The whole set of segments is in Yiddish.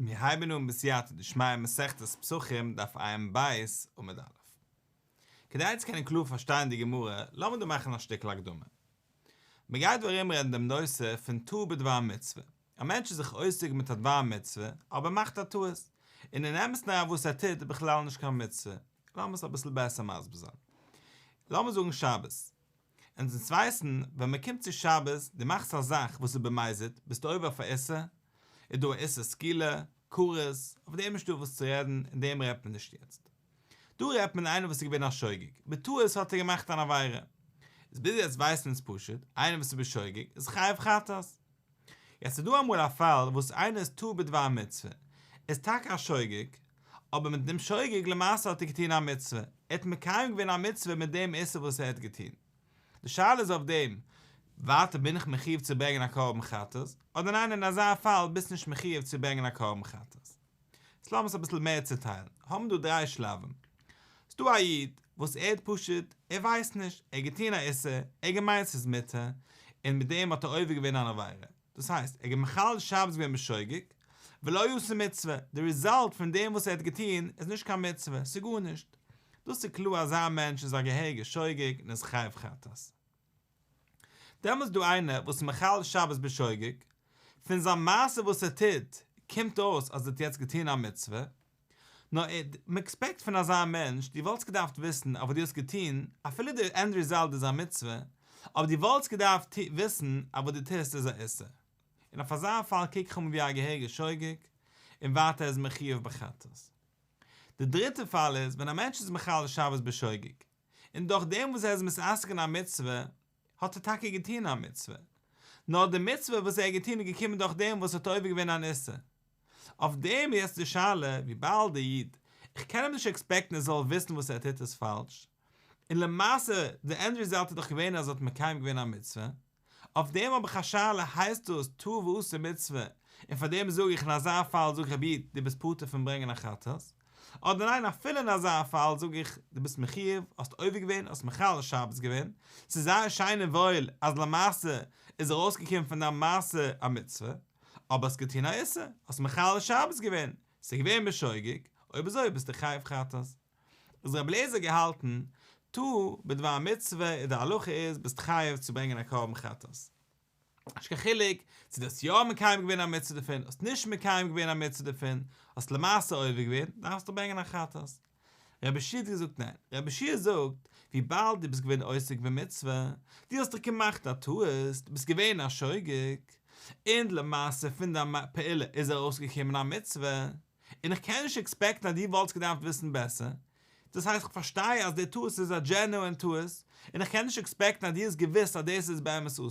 מיר הייבן אן בסייעתא דשמיא מסכת פסחים דף ע"ב עמוד א'. כדי צו קענען קלאר פארשטיין די גמרא, לאמיר דא מאכן א שטיקל הקדמה. מען גייט דא ארומרעדן דעם נושא פון טעה בדבר מצוה. א מענטש איז זיך עוסק מיט א דבר מצוה, אבער מאכט א טעות, און אין אמת'ן אריין וואס ער טוט איז בכלל נישט קיין מצוה. לאמיר עס אביסל בעסער מסביר זיין. לאמיר זאגן שבת. אונז אונז ווייסן ווען מען קומט צו שבת דו מאכסט א זאך וואס איז במזיד ביסטו עובר אויף א איסור, איז דא א איסור סקילה, כרת, אויף דעם נישטא וואס צו רעדן אין דעם רעדט מען נישט יעצט. דא רעדט מען איינער וואס איז געווען א שוגג, בטעות האט ער געמאכט אן עבירה. איז ביז יעצט ווייסן אונז פשוט, איינער וואס איז בשוגג איז חייב חטאת. יעצט איז דא אמאל א פאל וואס איינער איז טועה בדבר מצוה, ער איז טאקע א שוגג, אבער מיט דעם שוגג למעשה האט ער געטון א מצוה, ער האט מקיים געווען א מצוה מיט דעם איסור וואס ער האט געטון. די שאלה איז אויף דעם, ווייטער בין איך מחיוב צו ברענגען א קרבן חטאת, אדער ניין אין אזא פאל ביסט נישט מחיוב צו ברענגען א קרבן חטאת. איז לאמיר עס אביסל מער צוטיילן, האבן דא דריי שלבים. ס'דא א איד וואס ער האט פשוט, ער ווייסט נישט, ער האט געטון א איסור, ער האט געמיינט ס'איז מותר, און מיט דעם האט ער עובר געווען אן עבירה. דאס הייסט, ער האט מחלל שבת געווען בשוגג, ולא עשה מצוה, די result פון דעם וואס ער האט געטון איז נישט קיין מצוה, ס'איז גארנישט. דאס איז קלאר אזא מענטש איז א געהעריגע שוגג און איז חייב חטאת. דעמאלטס איז דא איינער וואס איז מחלל שבת בשוגג, פון זיין מעשה וואס ער טוט קומט אויס אז ער האט יעצט געטון א מצוה, נאר מען expect פון אזא מענטש, דו וואלטסט געדארפט וויסן אז וואס דו האסט געטון, אפילו די end result איז א מצוה, אבער דו וואלטסט געדארפט וויסן אז וואס דו טוסט איז א איסור. און אויף אזא פאל קוק איך אן ווי א געהעריגע שוגג, און ווייטער איז מחיוב בחטאת. די דריטע פאל איז ווען א מענטש איז מחלל שבת בשוגג, און דורך דעם וואס ער איז מתעסק אין א מצוה, האט ער טאקע געטון א מצוה, נאר די מצוה וואס ער האט געטון איז געקומען דורך דעם וואס ער האט עובר געווען אן איסור. אויף דעם איז יעצט די שאלה, וויבאלד דער איד, איך קען אים נישט expect ן ער זאל וויסן וואס ער טוט איז פאלש, און למעשה די end result איז דאך געווען אז ער האט מקיים געווען א מצוה, אויף דעם האב איך א שאלה, הייסט דאס טעה ועשה מצוה, און פאר דעם זאג איך אין אזא פאל זאג איך רבי איד דו ביסט פטור פון ברענגען א חטאת, אדער ניין אפילו אין אזא פאל זאג איך דו ביסט מחיוב, האסט עובר געווען, האסט מחלל שבת געווען, ס'איז זייער שיין און וואויל אז למעשה איז ארויסגעקומען פון דיין מעשה א מצוה, אבער האסט געטון א איסור, האסט מחלל שבת געווען, ס'איז געווען בשוגג, אויב אזוי ביסטו חייב חטאת. איז רבי אליעזר געהאלטן, טעה בדבר מצוה איז די הלכה איז ביסט חייב צו ברענגען א קרבן חטאת. נישט קיין חילוק צו דו האסט יא מקיים געווען א מצוה דערפון, האסט נישט מקיים געווען א מצוה דערפון, האסט למעשה עובר געווען, דארפסטו ברענגען א חטאת. רבי יהושע האט געזאגט ניין, רבי יהושע זאגט, וויבאלד דו ביסט געווען עוסק במצוה, דו האסט דיך געמאכט א טעות, דו ביסט געווען א שוגג, און למעשה פון דיין פעולה איז ארויסגעקומען א מצוה, און איך קען נישט expect ן אז דו וואלטסט געדארפט וויסן בעסער, דאס הייסט איך פארשטיי אז די טעות איז א genuine טעות, און איך קען נישט expect ן אז דו האסט געוואוסט אז דאס איז באמת אסור,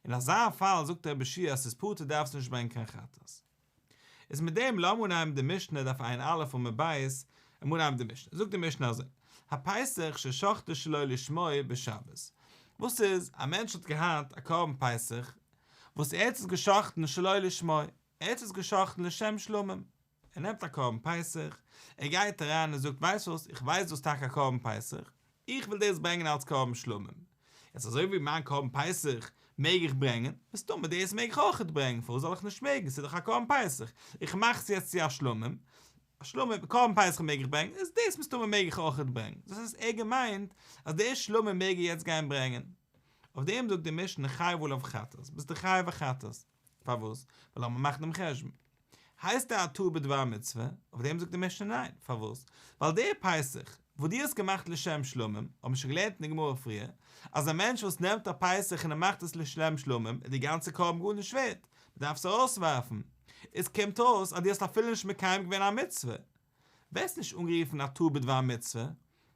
אין אזא פאל זאגט רבי יהושע אז ס'איז פטור דארפסט נישט ברענגען קיין חטאת. איז מיט דעם לאמיר אנהייבן די משנה דף ע"א עמוד ב', לאמיר אנהייבן די משנה, זאגט די משנה אזוי, הפסח ששחטו שלא לשמו בשבת, וואס איז, א מענטש האט געהאט א קרבן פסח וואס ער האט עס גע'שחט'ן שלא לשמו, ער האט עס גע'שחט'ן לשם שלמים, ער נעמט א קרבן פסח, ער גייט אריין און זאגט ווייסט וואס, איך ווייס דאס איז טאקע א קרבן פסח, איך וויל דאס ברענגען אלס קרבן שלמים, יעצט אזוי ווי מיין קרבן פסח מעג איך ברענגען, מסתמא דאס מעג איך אויכעט ברענגען, פארוואס זאל איך נישט מעגן, ס'איז דאך א קרבן פסח, איך מאך עס יעצט צו א שלמים, א שלמים, קרבן פסח מעג איך ברענגען, איז דאס מסתמא מעג איך אויכעט ברענגען, דאס הייסט ער געמיינט אז די שלמים מעג ער יעצט גיין ברענגען, אויף דעם זאגט די משנה חייב עליו חטאת, ביסטו חייב א חטאת, פארוואס? ווייל לאמיר מאכן דעם חשבון. הייסט ער א טועה בדבר מצוה? אויף דעם זאגט די משנה ניין, פארוואס? ווייל דער פסח וואס דו האסט געמאכט לשם שלמים, האבן מיר שוין געלערנט אין די גמרא פריער, אז א מענטש וואס נעמט א פסח און ער מאכט עס לשם שלמים איז די גאנצע קרבן גארנישט ווערט, מען דארף עס ארויסווארפן. עס קומט אויס אז דו האסט אפילו נישט מקיים געווען א מצוה. ווערסט נישט אנגערופן א טועה בדבר מצוה.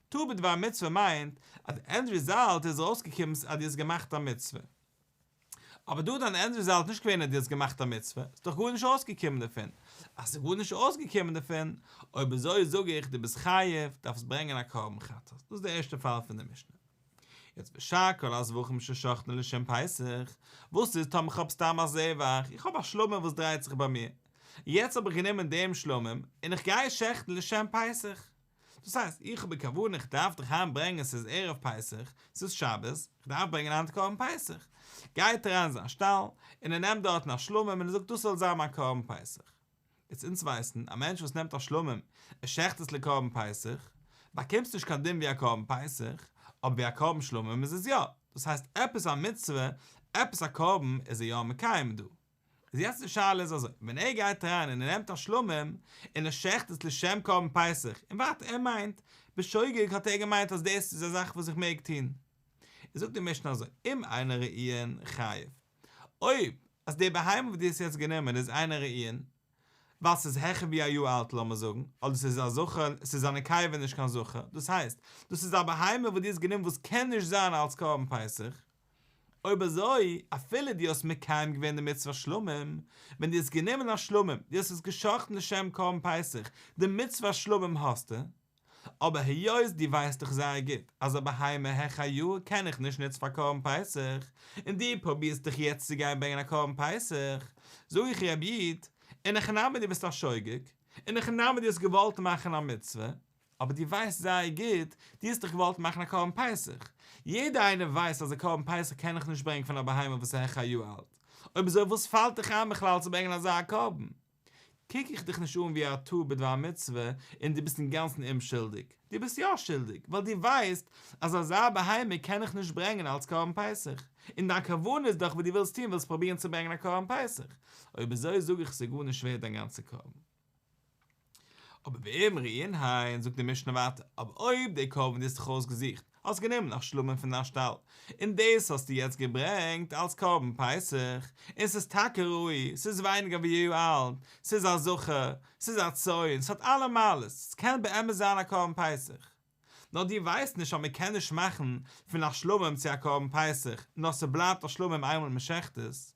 טועה בדבר מצוה מיינט אז די end result איז ארויסגעקומען אז דו האסט געמאכט א מצוה. אבער דא דיין end result נישט געווען אז דו האסט געמאכט א מצוה, ס'איז דאך גארנישט אויסגעקומען דערפון. אז ס'איז גארנישט אויסגעקומען דערפון, אויב אזוי זאג איך דו ביסט חייב, דארפסט ברענגען א קרבן חטאת. דאס איז דער ערשטער פאל פון די משנה. יעצט ושאר כל הזבחים ששחטן לשם פסח, וואס איז טאמער כ'האב סתם א זבח, איך האב א שלמים וואס דרייט זיך ביי מיר, יעצט האב איך גענומען דעם שלמים און איך גיי עס שעכטן לשם פסח, דאס הייסט, איך האב בכוונה, איך דארף דאך היינט ברענגען, ס'איז ערב פסח, ס'איז שבת, איך דארף ברענגען היינט קרבן פסח. גייט ער אריין אין זיין שטאל, און ער נעמט דארטן א שלמים און ער זאגט דאס זאל זיין מיין קרבן פסח. יעצט אונז ווייסן, א מענטש וואס נעמט א שלמים, ער שעכט עס לקרבן פסח, באקומסט נישט קיין דין ווי א קרבן פסח, אבער ווי א קרבן שלמים איז עס יא, דאס הייסט עפעס א מצוה, עפעס א קרבן איז ער יא מקיים דא. איז יעצט די שאלה איז אזוי, ווען ער גייט אריין און ער נעמט א שלמים און ער שעכט עס לשם קרבן פסח, און ווייטער ער מיינט, בשוגג האט ער געמיינט אז דאס איז א זאך וואס איך מעג טון. איז זאגט די משנה אזוי, אם אינן ראויין חייב, אויב אז די בהמה וואס דו האסט יעצט גענומען איז אינן ראויין, ווייל ס'איז העכער ווי א יאר אלט לאמיר זאגן, אדער ס'איז א זכר, ס'איז א נקבה נישט קיין זכר, דאס הייסט, דאס איז א בהמה וואס דו האסט גענומען וואס קען נישט זיין אלס קרבן פסח, אויב אזוי, אפילו דו האסט מקיים געווען די מצוות שלמים, ווען דו האסט גענומען א שלמים, דו האסט עס גע'שחט'ן לשם קרבן פסח, די מצוות שלמים האסטו, אבער היות דו ווייסט דאך זייער גוט אז א בהמה העכער א יאר קען איך נישט נוצן פאר קרבן פסח, און דו פרובירסט דאך יעצט צו גיין ברענגען א קרבן פסח, זאג איך ר' איד, אין הכי נמי דו ביסט א שוגג, אין הכי נמי דו האסט געוואלט מאכן א מצוה, אבער דו ווייסט זייער גוט, דו האסט דאך געוואלט מאכן א קרבן פסח. יעדער איינער ווייסט אז א קרבן פסח קען איך נישט ברענגען פון א בהמה וואס איז העכער א יאר אלט. אויב אזוי וואס פאלט דיך איין בכלל צו ברענגען אזא קרבן? קוק איך דיך נישט אן ווי א טועה בדבר מצוה און דו ביסט אינגאנצן אומשולדיג. דו ביסט יא שולדיג, ווייל דו ווייסט אז אזא בהמה קען איך נישט ברענגען אלס קרבן פסח. און דיין כוונה איז דאך וואס דו ווילסט טון, ווילסט פרובירן צו ברענגען א קרבן פסח. אויב אזוי זאג איך ס'איז גארנישט ווערד דיין גאנצע קרבן. אבער ואם ראויין הן, זאגט די משנה ווייטער, אבער אויב די קרבן דו האסט דיך אויסגעזוכט, האסט גענומען א שלמים פון דיין שטאל, און דאס האסטו יעצט געברענגט אלס קרבן פסח, און ס'איז טאקע ראוי, ס'איז ווייניגער ווי א יאר אלט, ס'איז א זכר, ס'איז א צאן, ס'האט אלע מעלות, ס'קען באמת זיין א קרבן פסח. נאר דו ווייסט נישט אז מ'קען נישט מאכן פון א שלמים צו א קרבן פסח, נאר ס'בלייבט א שלמים איינמאל מ'שעכט עס.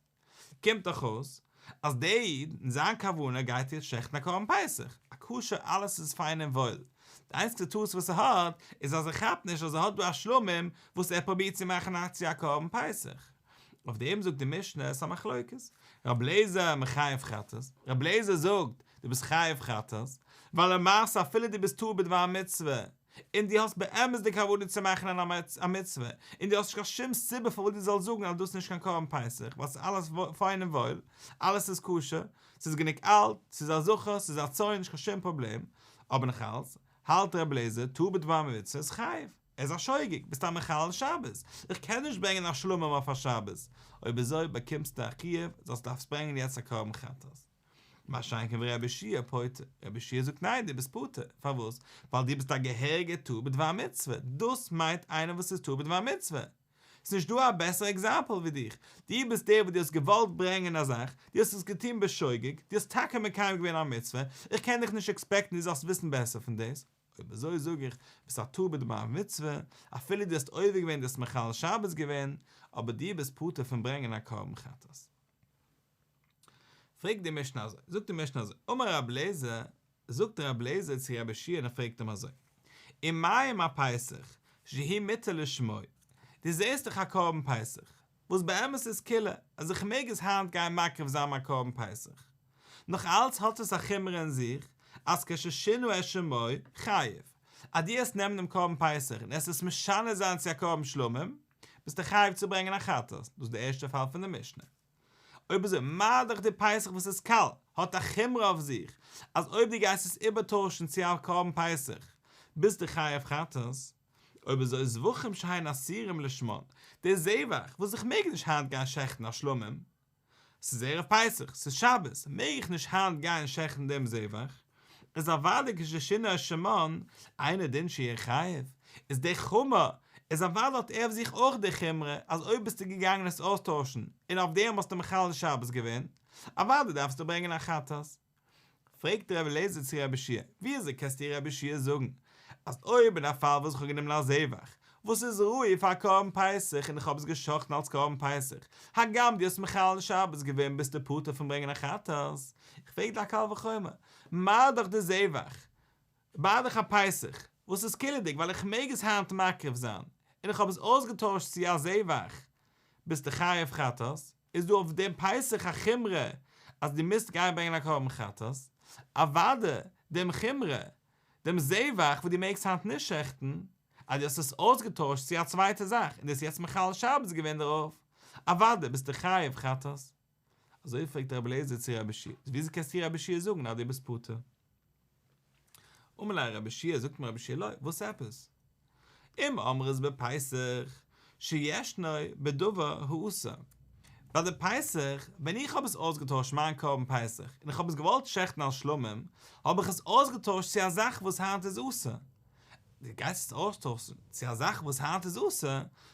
קומט דאך אויס אז דער איד אין זיין כוונה גייט יעצט שעכטן א קרבן פסח, א כשר אלעס איז פיין און וואויל, די איינציגסטע טעות וואס ער האט איז אז ער כאפט נישט אז ער האט דא א שלמים וואס ער פרובירט צו מאכן א צו א קרבן פסח. אויף דעם זאגט די משנה עס איז א מחלוקת, ר' אליעזר מחייב חטאת, ר' אליעזר זאגט דו ביסט חייב חטאת, ווייל למעשה אפילו דו ביסט טועה בדבר מצוה, און דו האסט באמת די כוונה צו מאכן א מצוה, און דו האסט נישט קיין שום סיבה פארוואס דו זאלסט זאגן אז דאס איז נישט קיין קרבן פסח, ווייל ס'איז אלעס פיין און וואויל, אלעס איז כשר, ס'איז גענוג אלט, ס'איז א זכר, ס'איז א צאן, נישט קיין שום פראבלעם, אבער נאך אלץ, האלט ר' אליעזר, טועה בדבר מצוה איז חייב, ער איז א שוגג, ביסט א מחלל שבת, איך קען נישט ברענגען א שלמים אויף א שבת, אויב אזוי באקומסטו א חיוב, זאלסט דארפסט ברענגען יעצט א קרבן חטאת. מה שאין כן ורבי יהושע פוטר, רבי יהושע זאגט ניין דו ביסט פטור, פארוואס? ווייל דו ביסט א געהעריגער טועה בדבר מצוה, דאס מיינט איינער וואס איז טועה בדבר מצוה, ס'איז נישט דא א בעסערע example ווי דיך, דו ביסט דער וואס דו האסט געוואלט ברענגען א זאך, דו האסט עס געטון בשוגג, דו האסט טאקע מקיים געווען א מצוה, איך קען דיך נישט expect ן דו זאלסט וויסן בעסער פון דאס, אויב אזוי זאג איך, ביסט א טועה בדבר מצוה, אפילו דו האסט עובר געווען דו האסט מחלל שבת געווען, אבער דו ביסט פטור פון ברענגען א קרבן חטאת. פרעגט די משנה אזוי, זאגט די משנה אזוי, אמר רבי אליעזר, זאגט רבי אליעזר צו רבי יהושע און ער פרעגט אים אזוי, ומה אם הפסח שהוא מותר לשמו, דו זעסט דאך א קרבן פסח, וואס באמת איז קולא, אז איך מעג עס היינט גיין מקריב זיין מיין קרבן פסח, נאך אלץ האט עס א חומרא אין זיך, אז כששינה את שמו, חייב, אז דו העסט נעמען דעם קרבן פסח און עסט עס משנה זיין צו א קרבן שלמים, ביסטו חייב צו ברענגען א חטאת, דאס איז די ערשטע פאל פון די משנה. אויב אזוי, מה דאך די פסח וואס איז קל, האט א חומרא אויף זיך, אז אויב דו גייסט עס איבערטוישן צו א קרבן פסח, ביסטו חייב חטאת. אויב אזוי זבחים שהן אסורים לשמן, די זבח וואס איך מעג נישט היינט גיין שעכטן א שלמים, ס'איז ערב פסח, ס'איז שבת, מעג איך נישט היינט גיין שעכטן דעם זבח? איז אוודאי כששינה את שמן, אינו דין שיהיה חייב, איז דער חמור, איז אוודאי האט ער אויף זיך אויך די חומרא אז אויב ביסטו געגאנגען עס אויסטוישן און אויף דעם האסטו מחלל שבת געווען, אוודאי דארפסטו ברענגען א חטאת. פרעגט רבי אליעזר צו רבי יהושע, ווי אזוי קענסטו רבי יהושע זאגן אז אויב אין א פאל וואס איך האב גענומען א זבח וואס איז ראוי פאר קרבן פסח און איך האב עס גע'שחט'ן אלס קרבן פסח, הגם דו האסט מחלל שבת געווען ביסטו פטור פון ברענגען א חטאת? איך פרעג דיר א קל וחומר, מה דאך די זבח מה דאך א פסח וואס איז קולא'דיג ווייל איך מעג עס היינט מקריב זיין און איך האב עס אויסגעטוישט צו א זבח ביסטו חייב חטאת? איז דא אויף דעם פסח א חומרא אז דו מוזט גיין ברענגען א קרבן חטאת? אוודאי דעם חומרא, דעם זבח וואס דו מעגסט היינט נישט שעכטן, אז דו האסט עס אויסגעטוישט צו א צווייטע זאך און דו האסט יעצט מחלל שבת געווען דערויף, אוודאי ביסטו חייב חטאת. אזוי פרעגט רבי אליעזר צו רבי יהושע, איז וויאזוי קענסטו רבי יהושע זאגן אז דו ביסט פטור? אמר ליה רבי יהושע, זאגט אים רבי יהושע, לא, וואס עפעס? אם אמרת בפסח שישנו בדבר האסור, ביי די פסח, ווען איך האב עס אויסגעטוישט מיין קרבן פסח, און איך האב עס געוואלט שעכטן אלס שלמים, האב איך עס אויסגעטוישט צו א זאך וואס היינט איז אסור. דו גייסט עס אויסטוישן צו א זאך וואס היינט איז אסור,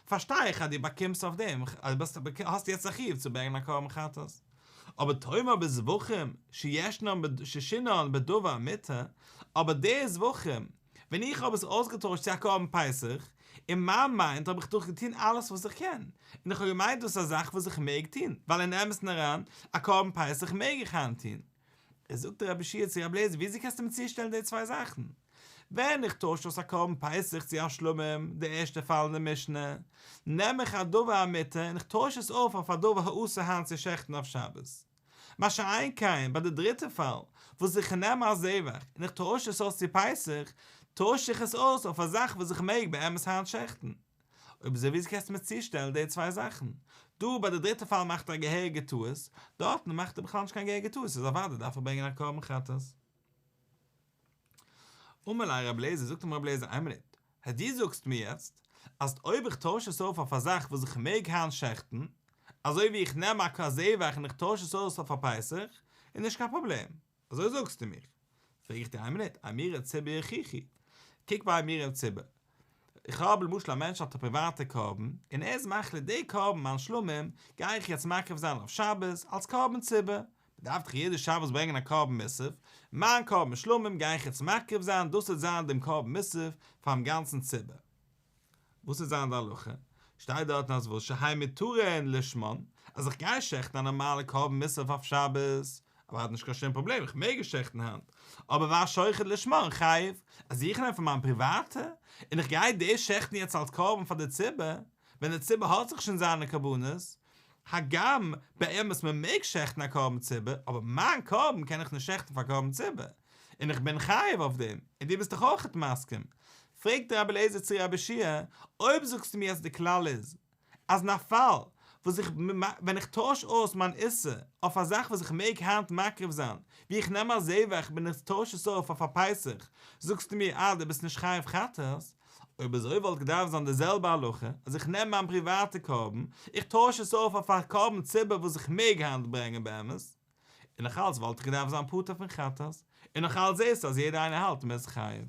פארשטיי איך אז דו באקומסט אויף דעם, אז דו האסט יעצט א חיוב צו ברענגען א קרבן חטאת. אבער תאמר בזבחים שישנן ששינן בדבר מותר, אבער די זבחים, ווען איך האב עס אויסגעטוישט צו א קרבן פסח, אין מיין מיינד האב איך דאך געטון אלעס וואס איך קען, און איך האב געמיינט דאס איז א זאך וואס איך מעג טון, ווייל אין אמת'ן אריין, א קרבן פסח מעג איך היינט טון. איז זאגט רבי יהושע צו רבי אליעזר, וויאזוי קענסטו מיר צושטעלן די צוויי זאכן? ווען איך טויש אויס א קרבן פסח צו א שלמים, די ערשטע פאל אין די משנה, נעם איך א דבר המותר און איך טויש עס אויף אויף א דבר האסור היינט צו שעכטן אויף שבת. מה שאין כן ביי די דריטע פאל, וואס איך נעם א זבח און איך טויש עס אויס צו פסח, טויש איך עס אויס אויף א זאך וואס איך מעג באמת היינט שעכטן. אויב אזוי וויאזוי קענסטו מיר צושטעלן די צוויי זאכן? דא ביי די דריטע פאל מאכט ער א געהעריגע טעות, דארטן מאכט ער בכלל נישט קיין געהעריגע טעות, איז אוודאי דארף ער ברענגען א קרבן חטאת. אמר ליה רבי אליעזר, זאגט אים רבי אליעזר, איין מינוט, אז דו זאגסט מיר יעצט אז אויב איך טויש עס אויף אויף א זאך וואס איך מעג היינט שעכטן, אזוי ווי איך נעם א זבח און איך טויש עס אויס אויף א פסח, איז נישט קיין פראבלעם, אזוי זאגסטו מיר? פרעג איך דיר איין מינוט, אימירי ציבור יוכיחו, קוק ביי אימירי ציבור, איך האב למשל א מענטש האט א פריוואטע קרבן, און ער איז מחליט די קרבן מיין שלמים גיי איך יעצט מקריב זיין אויף שבת אלס קרבן ציבור, מען דארף דאך יעדע שבת ברענגען א קרבן מוסף, מיין קרבן שלמים גיי איך יעצט מקריב זיין דאס וועט זיין דעם קרבן מוסף פארן גאנצן ציבור. וואס וועט זיין די הלכה? שטייט דארטן אז וואס שהן מותרין לשמן, אז איך גיי שעכטן א נארמאלע קרבן מוסף אויף שבת, אוודאי נישט קיין שום פראבלעם, איך מעג עס שעכטן היינט, אבער והשוחט לשמן חייב, אז איך נעם פון מיין פריוואטע, און איך גיי דאס שעכטן יעצט אלס קרבן פאר די ציבור, ווען די ציבור האט זיך שוין זיינע קרבנות, הגם באמת מען מעג שעכטן א קרבן ציבור, אבער מיין קרבן קען איך נישט שעכטן פאר קרבן ציבור, און איך בין חייב אויף דעם, און דו ביסט דאך אויכעט מסכים. פרעגט רבי אליעזר צו רבי יהושע, אויב זאגסטו מיר אז די כלל איז, אז אין א פאל וואס איך ווען איך טויש אויס מיין איסור אויף א זאך וואס איך מעג היינט מקריב זיין, ווי איך נעם א זבח און איך טויש עס אויף אויף א פסח, זאגסטו מיר אה דו ביסט נישט חייב חטאת, אויב אזוי וואלט געדארפט זיין די זעלבע הלכה, אז איך נעם מיין פריוואטע קרבן, איך טויש עס אויף אויף א קרבן ציבור וואס איך מעג היינט ברענגען באמת, און נאכאלץ וואלט איך געדארפט זיין פטור פון חטאת, און נאכאלץ זעסטו אז יעדער איינער האלט מען איז חייב.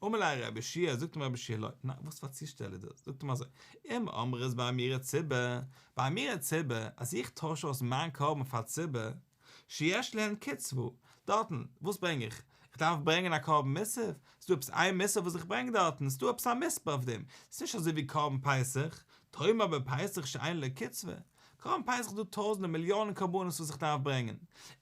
אמר ליה רבי יהושע, זאגט אים רבי יהושע, לא, ניין, וואס פאר צושטעל איז דאס? זאגט אים אזוי, אם אמרת באימורי ציבור, באימורי ציבור, אז איך טויש אויס מיין קרבן פאר ציבור, שיש להן קצבה, דארטן, וואס ברענג איך? איך דארף ברענגען א קרבן מוסף? ס'דא עפעס איין מוסף וואס איך ברענג דארטן? ס'דא עפעס א מספר אויף דעם? ס'נישט אזוי ווי קרבן פסח, תאמר בפסח שאין לו קצבה, קרבן פסח איז דא טויזענטער מיליאנען קרבנות וואס איך דארף ברענגען,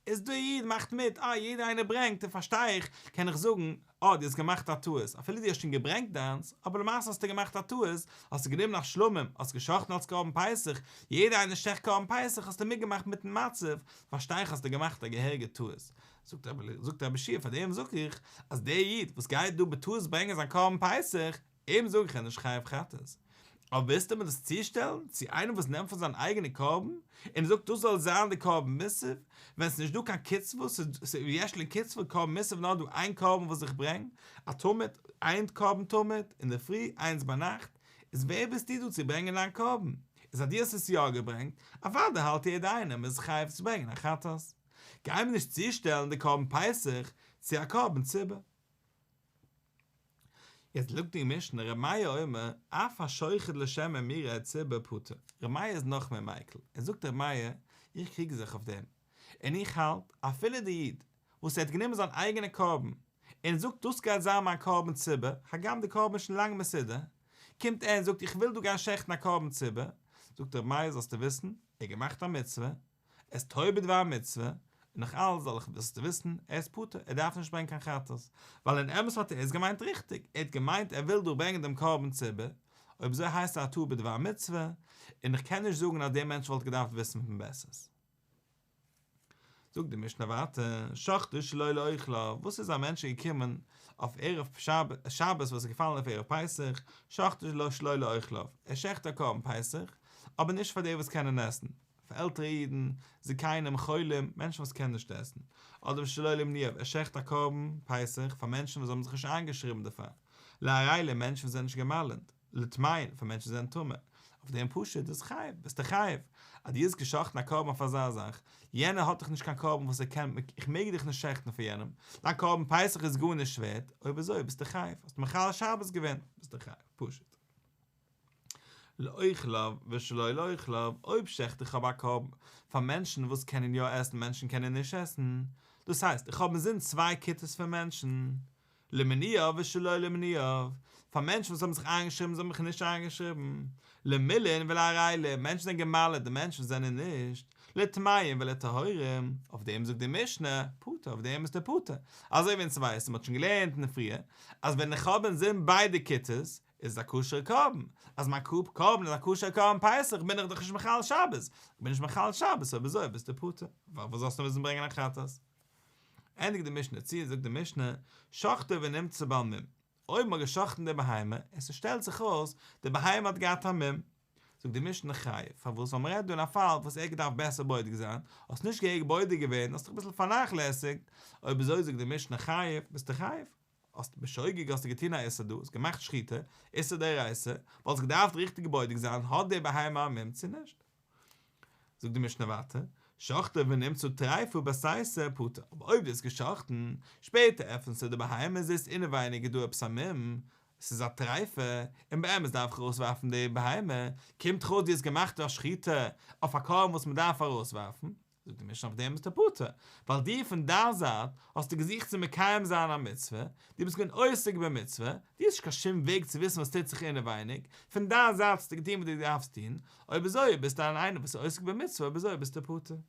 איז דער איד מאכט מיט, אה יעדער איינער ברענגט און פארשטיי איך, קען איך זאגן, אה דו האסט געמאכט א טעות, אפילו דו האסט שוין געברענגט דיינס, אבער למעשה האסטו געמאכט א טעות, האסטו גענומען א שלמים, האסט געשאכטן אלס קרבן פסח, יעדער איינער שעכט קרבן פסח האסטו מיטגעמאכט מיטן מצב, פארשטיי איך האסטו געמאכט א געהעריגע טעות. זאגט רבי יהושע פאר דעם זאג איך, אז דער איד וואס גייט דא בטעות ברענגען זיין קרבן פסח, אים זאג איך ער איז נישט חייב חטאת. אבער ווילסטו מיר דאס צושטעלן צו איינעם וואס נעמט פון זיין אייגענע קרבן און זאגט דאס זאל זיין די קרבן מוסף, ווען ס'איז נישט דא קיין קצבה, ס'איז יש להן קצבה קרבן מוסף נאר דא איין קרבן וואס איך ברענג, א תמיד, איין קרבן תמיד אינדערפרי איינס ביינאכט, איז ווער ביסטו דא צו ברענגען דיין קרבן? איז אז דו האסט עס יא געברענגט, אוודאי האלט יעדער איינער מ'איז חייב צו ברענגען א חטאת. גיי מיר נישט צושטעלן די קרבן פסח צו א קרבן ציבור. יעצט זאגט די משנה ר' מאיר אומר אף השוחט לשם אימורי ציבור פטור, ר' מאיר איז נאך מער מיקל, ער זאגט ר' מאיר איך קריג זיך אויף דעם, און איך האלט אפילו די איד וואס ער האט גענומען זיין אייגענע קרבן און זאגט דאס גייט זיין מיין קרבן ציבור, הגם די קרבן איז שוין לאנג מסודר, קומט ער און זאגט איך וויל דא גיין שעכטן א קרבן ציבור, זאגט ר' מאיר זאלסטו וויסן, ער האט געמאכט א מצוה, ער איז טועה בדבר מצוה, און נאך אלס זאל איך זאלסטו וויסן, ער איז פטור, ער דארף נישט ברענגען קיין חטאת, ווייל אין אמת האט ער עס געמיינט ריכטיג, ער האט געמיינט ער וויל דא ברענגען דעם קרבן ציבור, אויב אזוי הייסט ער א טועה בדבר מצוה, און איך קען נישט זאגן אז דער מענטש וואלט געדארפט וויסן פון בעסערס. זאגט די משנה ווייטער, שחטו שלא לאוכליו, וואס איז א מענטש געקומען אויף ערב שבת וואס איז געפאלן אויף ערב פסח, שחטו שלא לאוכליו, ער שעכט א קרבן פסח, אבער נישט פאר די וואס קענען עסן, פאר עלטערע אידן, זקנים, חולים, מענטשן וואס קענען נישט עסן, אדער ושלא למנויו, ער שעכט א קרבן פסח פאר מענטשן וואס האבן זיך נישט איינגעשריבן דערפאר, לערלים, מענטשן וואס זענען נישט גע'מל'עט, לטמאין, פאר מענטשן וואס זענען טמא, אויף דעם פשוט איז חייב, ביסטו חייב, אז דו האסט געשאכטן א קרבן אויף אזא זאך, יענער האט דאך נישט קיין קרבן וואס ער קען, איך מעג דיך נישט שעכטן פאר יענעם, דיין קרבן פסח איז גארנישט ווערט, אויב אזוי ביסטו חייב, האסט מחלל שבת געווען, ביסטו חייב, פשוט. לאוכליו ושלא לאוכליו, אויב שעכט איך אבער א קרבן פאר מענטשן וואס קענען יא עסן מענטשן קענען נישט עסן, דאס הייסט איך האב אינזין צוויי כיתות פון מענטשן, למנויו ושלא למנויו, פאר מענטשן וואס האבן זיך איינגעשריבן זיי האבן זיך נישט איינגעשריבן, למולין ולערלים, מענטשן זענען גע'מל'עט די מענטשן וואס זענען נישט, לטמאים ולטהורים, אויף דעם זאגט די משנה, פטור, אויף דעם ביסטו פטור, אזוי ווי אונז ווייסן, מ'האט שוין געלערנט אין פריער, אז ווען איך האב אינזין ביידע כיתות, איז עס א כשר'ע קרבן, אז מיין קרבן איז א כשר'ע קרבן פסח בין איך דאך נישט מחלל שבת, איך בין נישט מחלל שבת אויב אזוי ביסטו פטור, פארוואס זאלסטו מוזן ברענגען א חטאת? ענדיגט די משנה צו און זאגט די משנה, שחטו ונמצא בעל מום, אויב מ'האט גע'שחט'ן די בהמה און ס'שטעלט זיך אויס די בהמה האט געהאט א מום, זאגט די משנה חייב, פארוואס ווייל מ'רעדט דא אין א פאל וואס ער האט געדארפט בעסער בודק זיין, האסט נישט געהעריג בודק געווען, האסט דיך אביסל פארנאכלעסיגט, אויב אזוי זאגט די משנה חייב, ביסטו חייב. האסט בשוגג האסטו געטון א איסור דא, האסט געמאכט שחיטה, איסור דאורייתא, וואלסט געדארפט ריכטיג בודק זיין האט די בהמה א מום צו נישט. זאגט די משנה ווייטער, שחטו ונמצא טריפה בסתר פטור, אבער אויב דו האסט געשחטן, שפעטער עפענסטו די בהמה זעסט אינעווייניג איז דא עפעס א מום, עס איז א טריפה, און באמת דארף איך ארויסווארפן די בהמה, קומט דאך אויס דו האסט געמאכט א שחיטה אויף א קרבן וואס מען דארף ארויסווארפן, זאגט די משנה אויף דעם ביסטו פטור, ווייל דו פון דיין זייט האסטו געזוכט צו מקיים זיין א מצוה, דו ביסט געווען עוסק במצוה, דו האסט נישט קיין שום וועג צו וויסן וואס טוט זיך אינעווייניג, פון דיין זייט האסטו געטון וואס דו דארפסט טון, אויב אזוי ביסטו אן איינער וואס איז עוסק במצוה, אויב אזוי ביסטו פטור.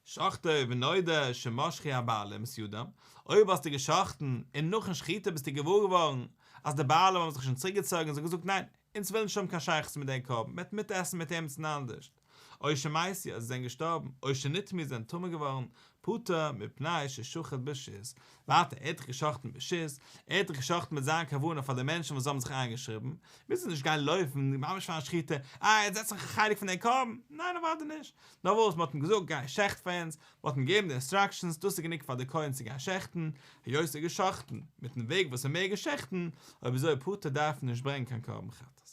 שחטו ונודע שמשכו הבעלים את ידם, אויב האסטו גע'שחט'ן און נאכן שחיטה ביסטו געוואר געווארן אז די בעלים האבן זיך שוין צוריקגעצויגן און זיי האבן געזאגט ניין, אונז ווילן נישט האבן קיין שייכות מיט דעם קרבן, מ'וועט מיטעסן מיט עמיצן אנדערש. או שמתו, אז זיי זענען געשטארבן, או שנטמאו זענען טמא געווארן, פטור מפני ששחט ברשות. ווייטער, ער האט דאך גע'שחט'ן ברשות, ער האט דאך גע'שחט'ן מיט זיין כוונה פאר די מענטשן וואס האבן זיך איינגעשריבן, מוז ער נישט גיין לויפן ממש פארן שחיטה, אה, יעצט עס איך א חלק פון דעם קרבן, ניין אוודאי נישט, נאר וואס, מען האט אים געזאגט גיי שעכט פאר אונז, מען האט אים געגעבן די אינסטראקשענס, דאס איז גענוג פאר די כהן צו גיין שעכטן, היות ער האט גע'שחט'ן מיטן וועג וואס ער מעג שעכטן, אויב אזוי פטור דארף מען נישט ברענגען קיין קרבן חטאת.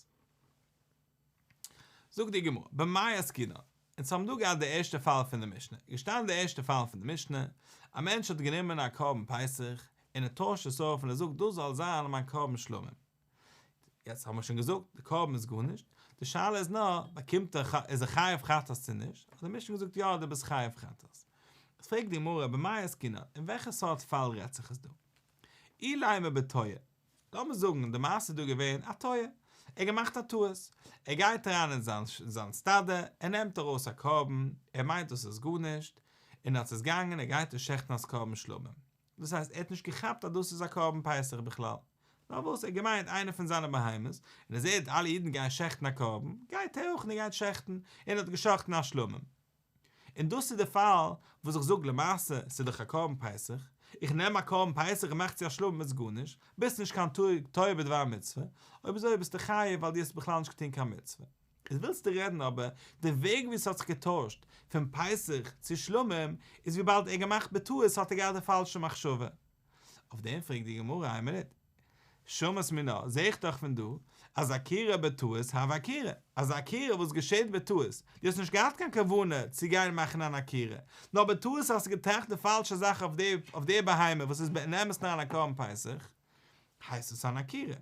זאגט די גמרא, במאי עסקינן, אונז האבן דא געהאט די ערשטע פאל פון די משנה, געשטאנען די ערשטע פאל פון די משנה, א מענטש האט גענומען א קרבן פסח, און ער טוישט עס אויף און ער זאגט דאס זאל זיין מיין קרבן שלמים. יעצט האבן מיר שוין געזאגט, די קרבן איז גארנישט, די שאלה איז נאר, באקומט ער, איז ער חייב חטאת צו נישט, האט די משנה געזאגט יא דו ביסט חייב חטאת. איז פרעגט די גמרא, במאי עסקינן, אין וועלכע סארט פאל רעדט זיך עס דא? אילימא בטועה, לאמיר זאגן די מעשה איז דא געווען א טועה, ער האט געמאכט א טעות, ער גייט אריין אין זיין זיין סטאדע, ער נעמט ארויס א קרבן, ער מיינט דאס איז גארנישט, און אט איז געגאנגען ער גייט עס שעכטן אלס קרבן שלמים, דאס הייסט ער האט נישט געכאפט אז דאס איז א קרבן פסח בכלל, נאר וואס ער האט געמיינט איינע פון זיינע בהמות, און ער זעט אלע אידן גייען שעכטן א קרבן, גייט ער אויך און ער גייט שעכטן, און ער האט געשאכטן א שלמים. און דאס איז די פאל וואס איך זאג למעשה ס'איז דאך א קרבן פסח, איך נעם א קרבן פסח און מאך צו א שלמים איז גארנישט, ביסט נישט קיין טועה בדבר מצוה, אויב אזוי ביסטו חייב ווייל דו האסט בכלל נישט געטון קיין מצוה. איז ווילסטו רעדן אבער די וועג ווי ס'האט זיך געטוישט פון פסח צו שלמים איז וויבאלד ער האט געמאכט בטעות האט ער געהאט די פאלשע מחשבה. אויף דעם פרעגט די גמרא איין מינוט, שמעת מינה, זעה איך דאך פון דא אז עקירה בטעות הויא עקירה, אז עקירה וואס געשעט בטעות, דו האסט נישט געהאט קיין כוונה צו גיין מאכן אן עקירה, נאר בטעות האסטו געטראכט די פאלשע זאך אויף די בהמה וואס איז באמת אן א קרבן פסח, הייסט עס אן עקירה.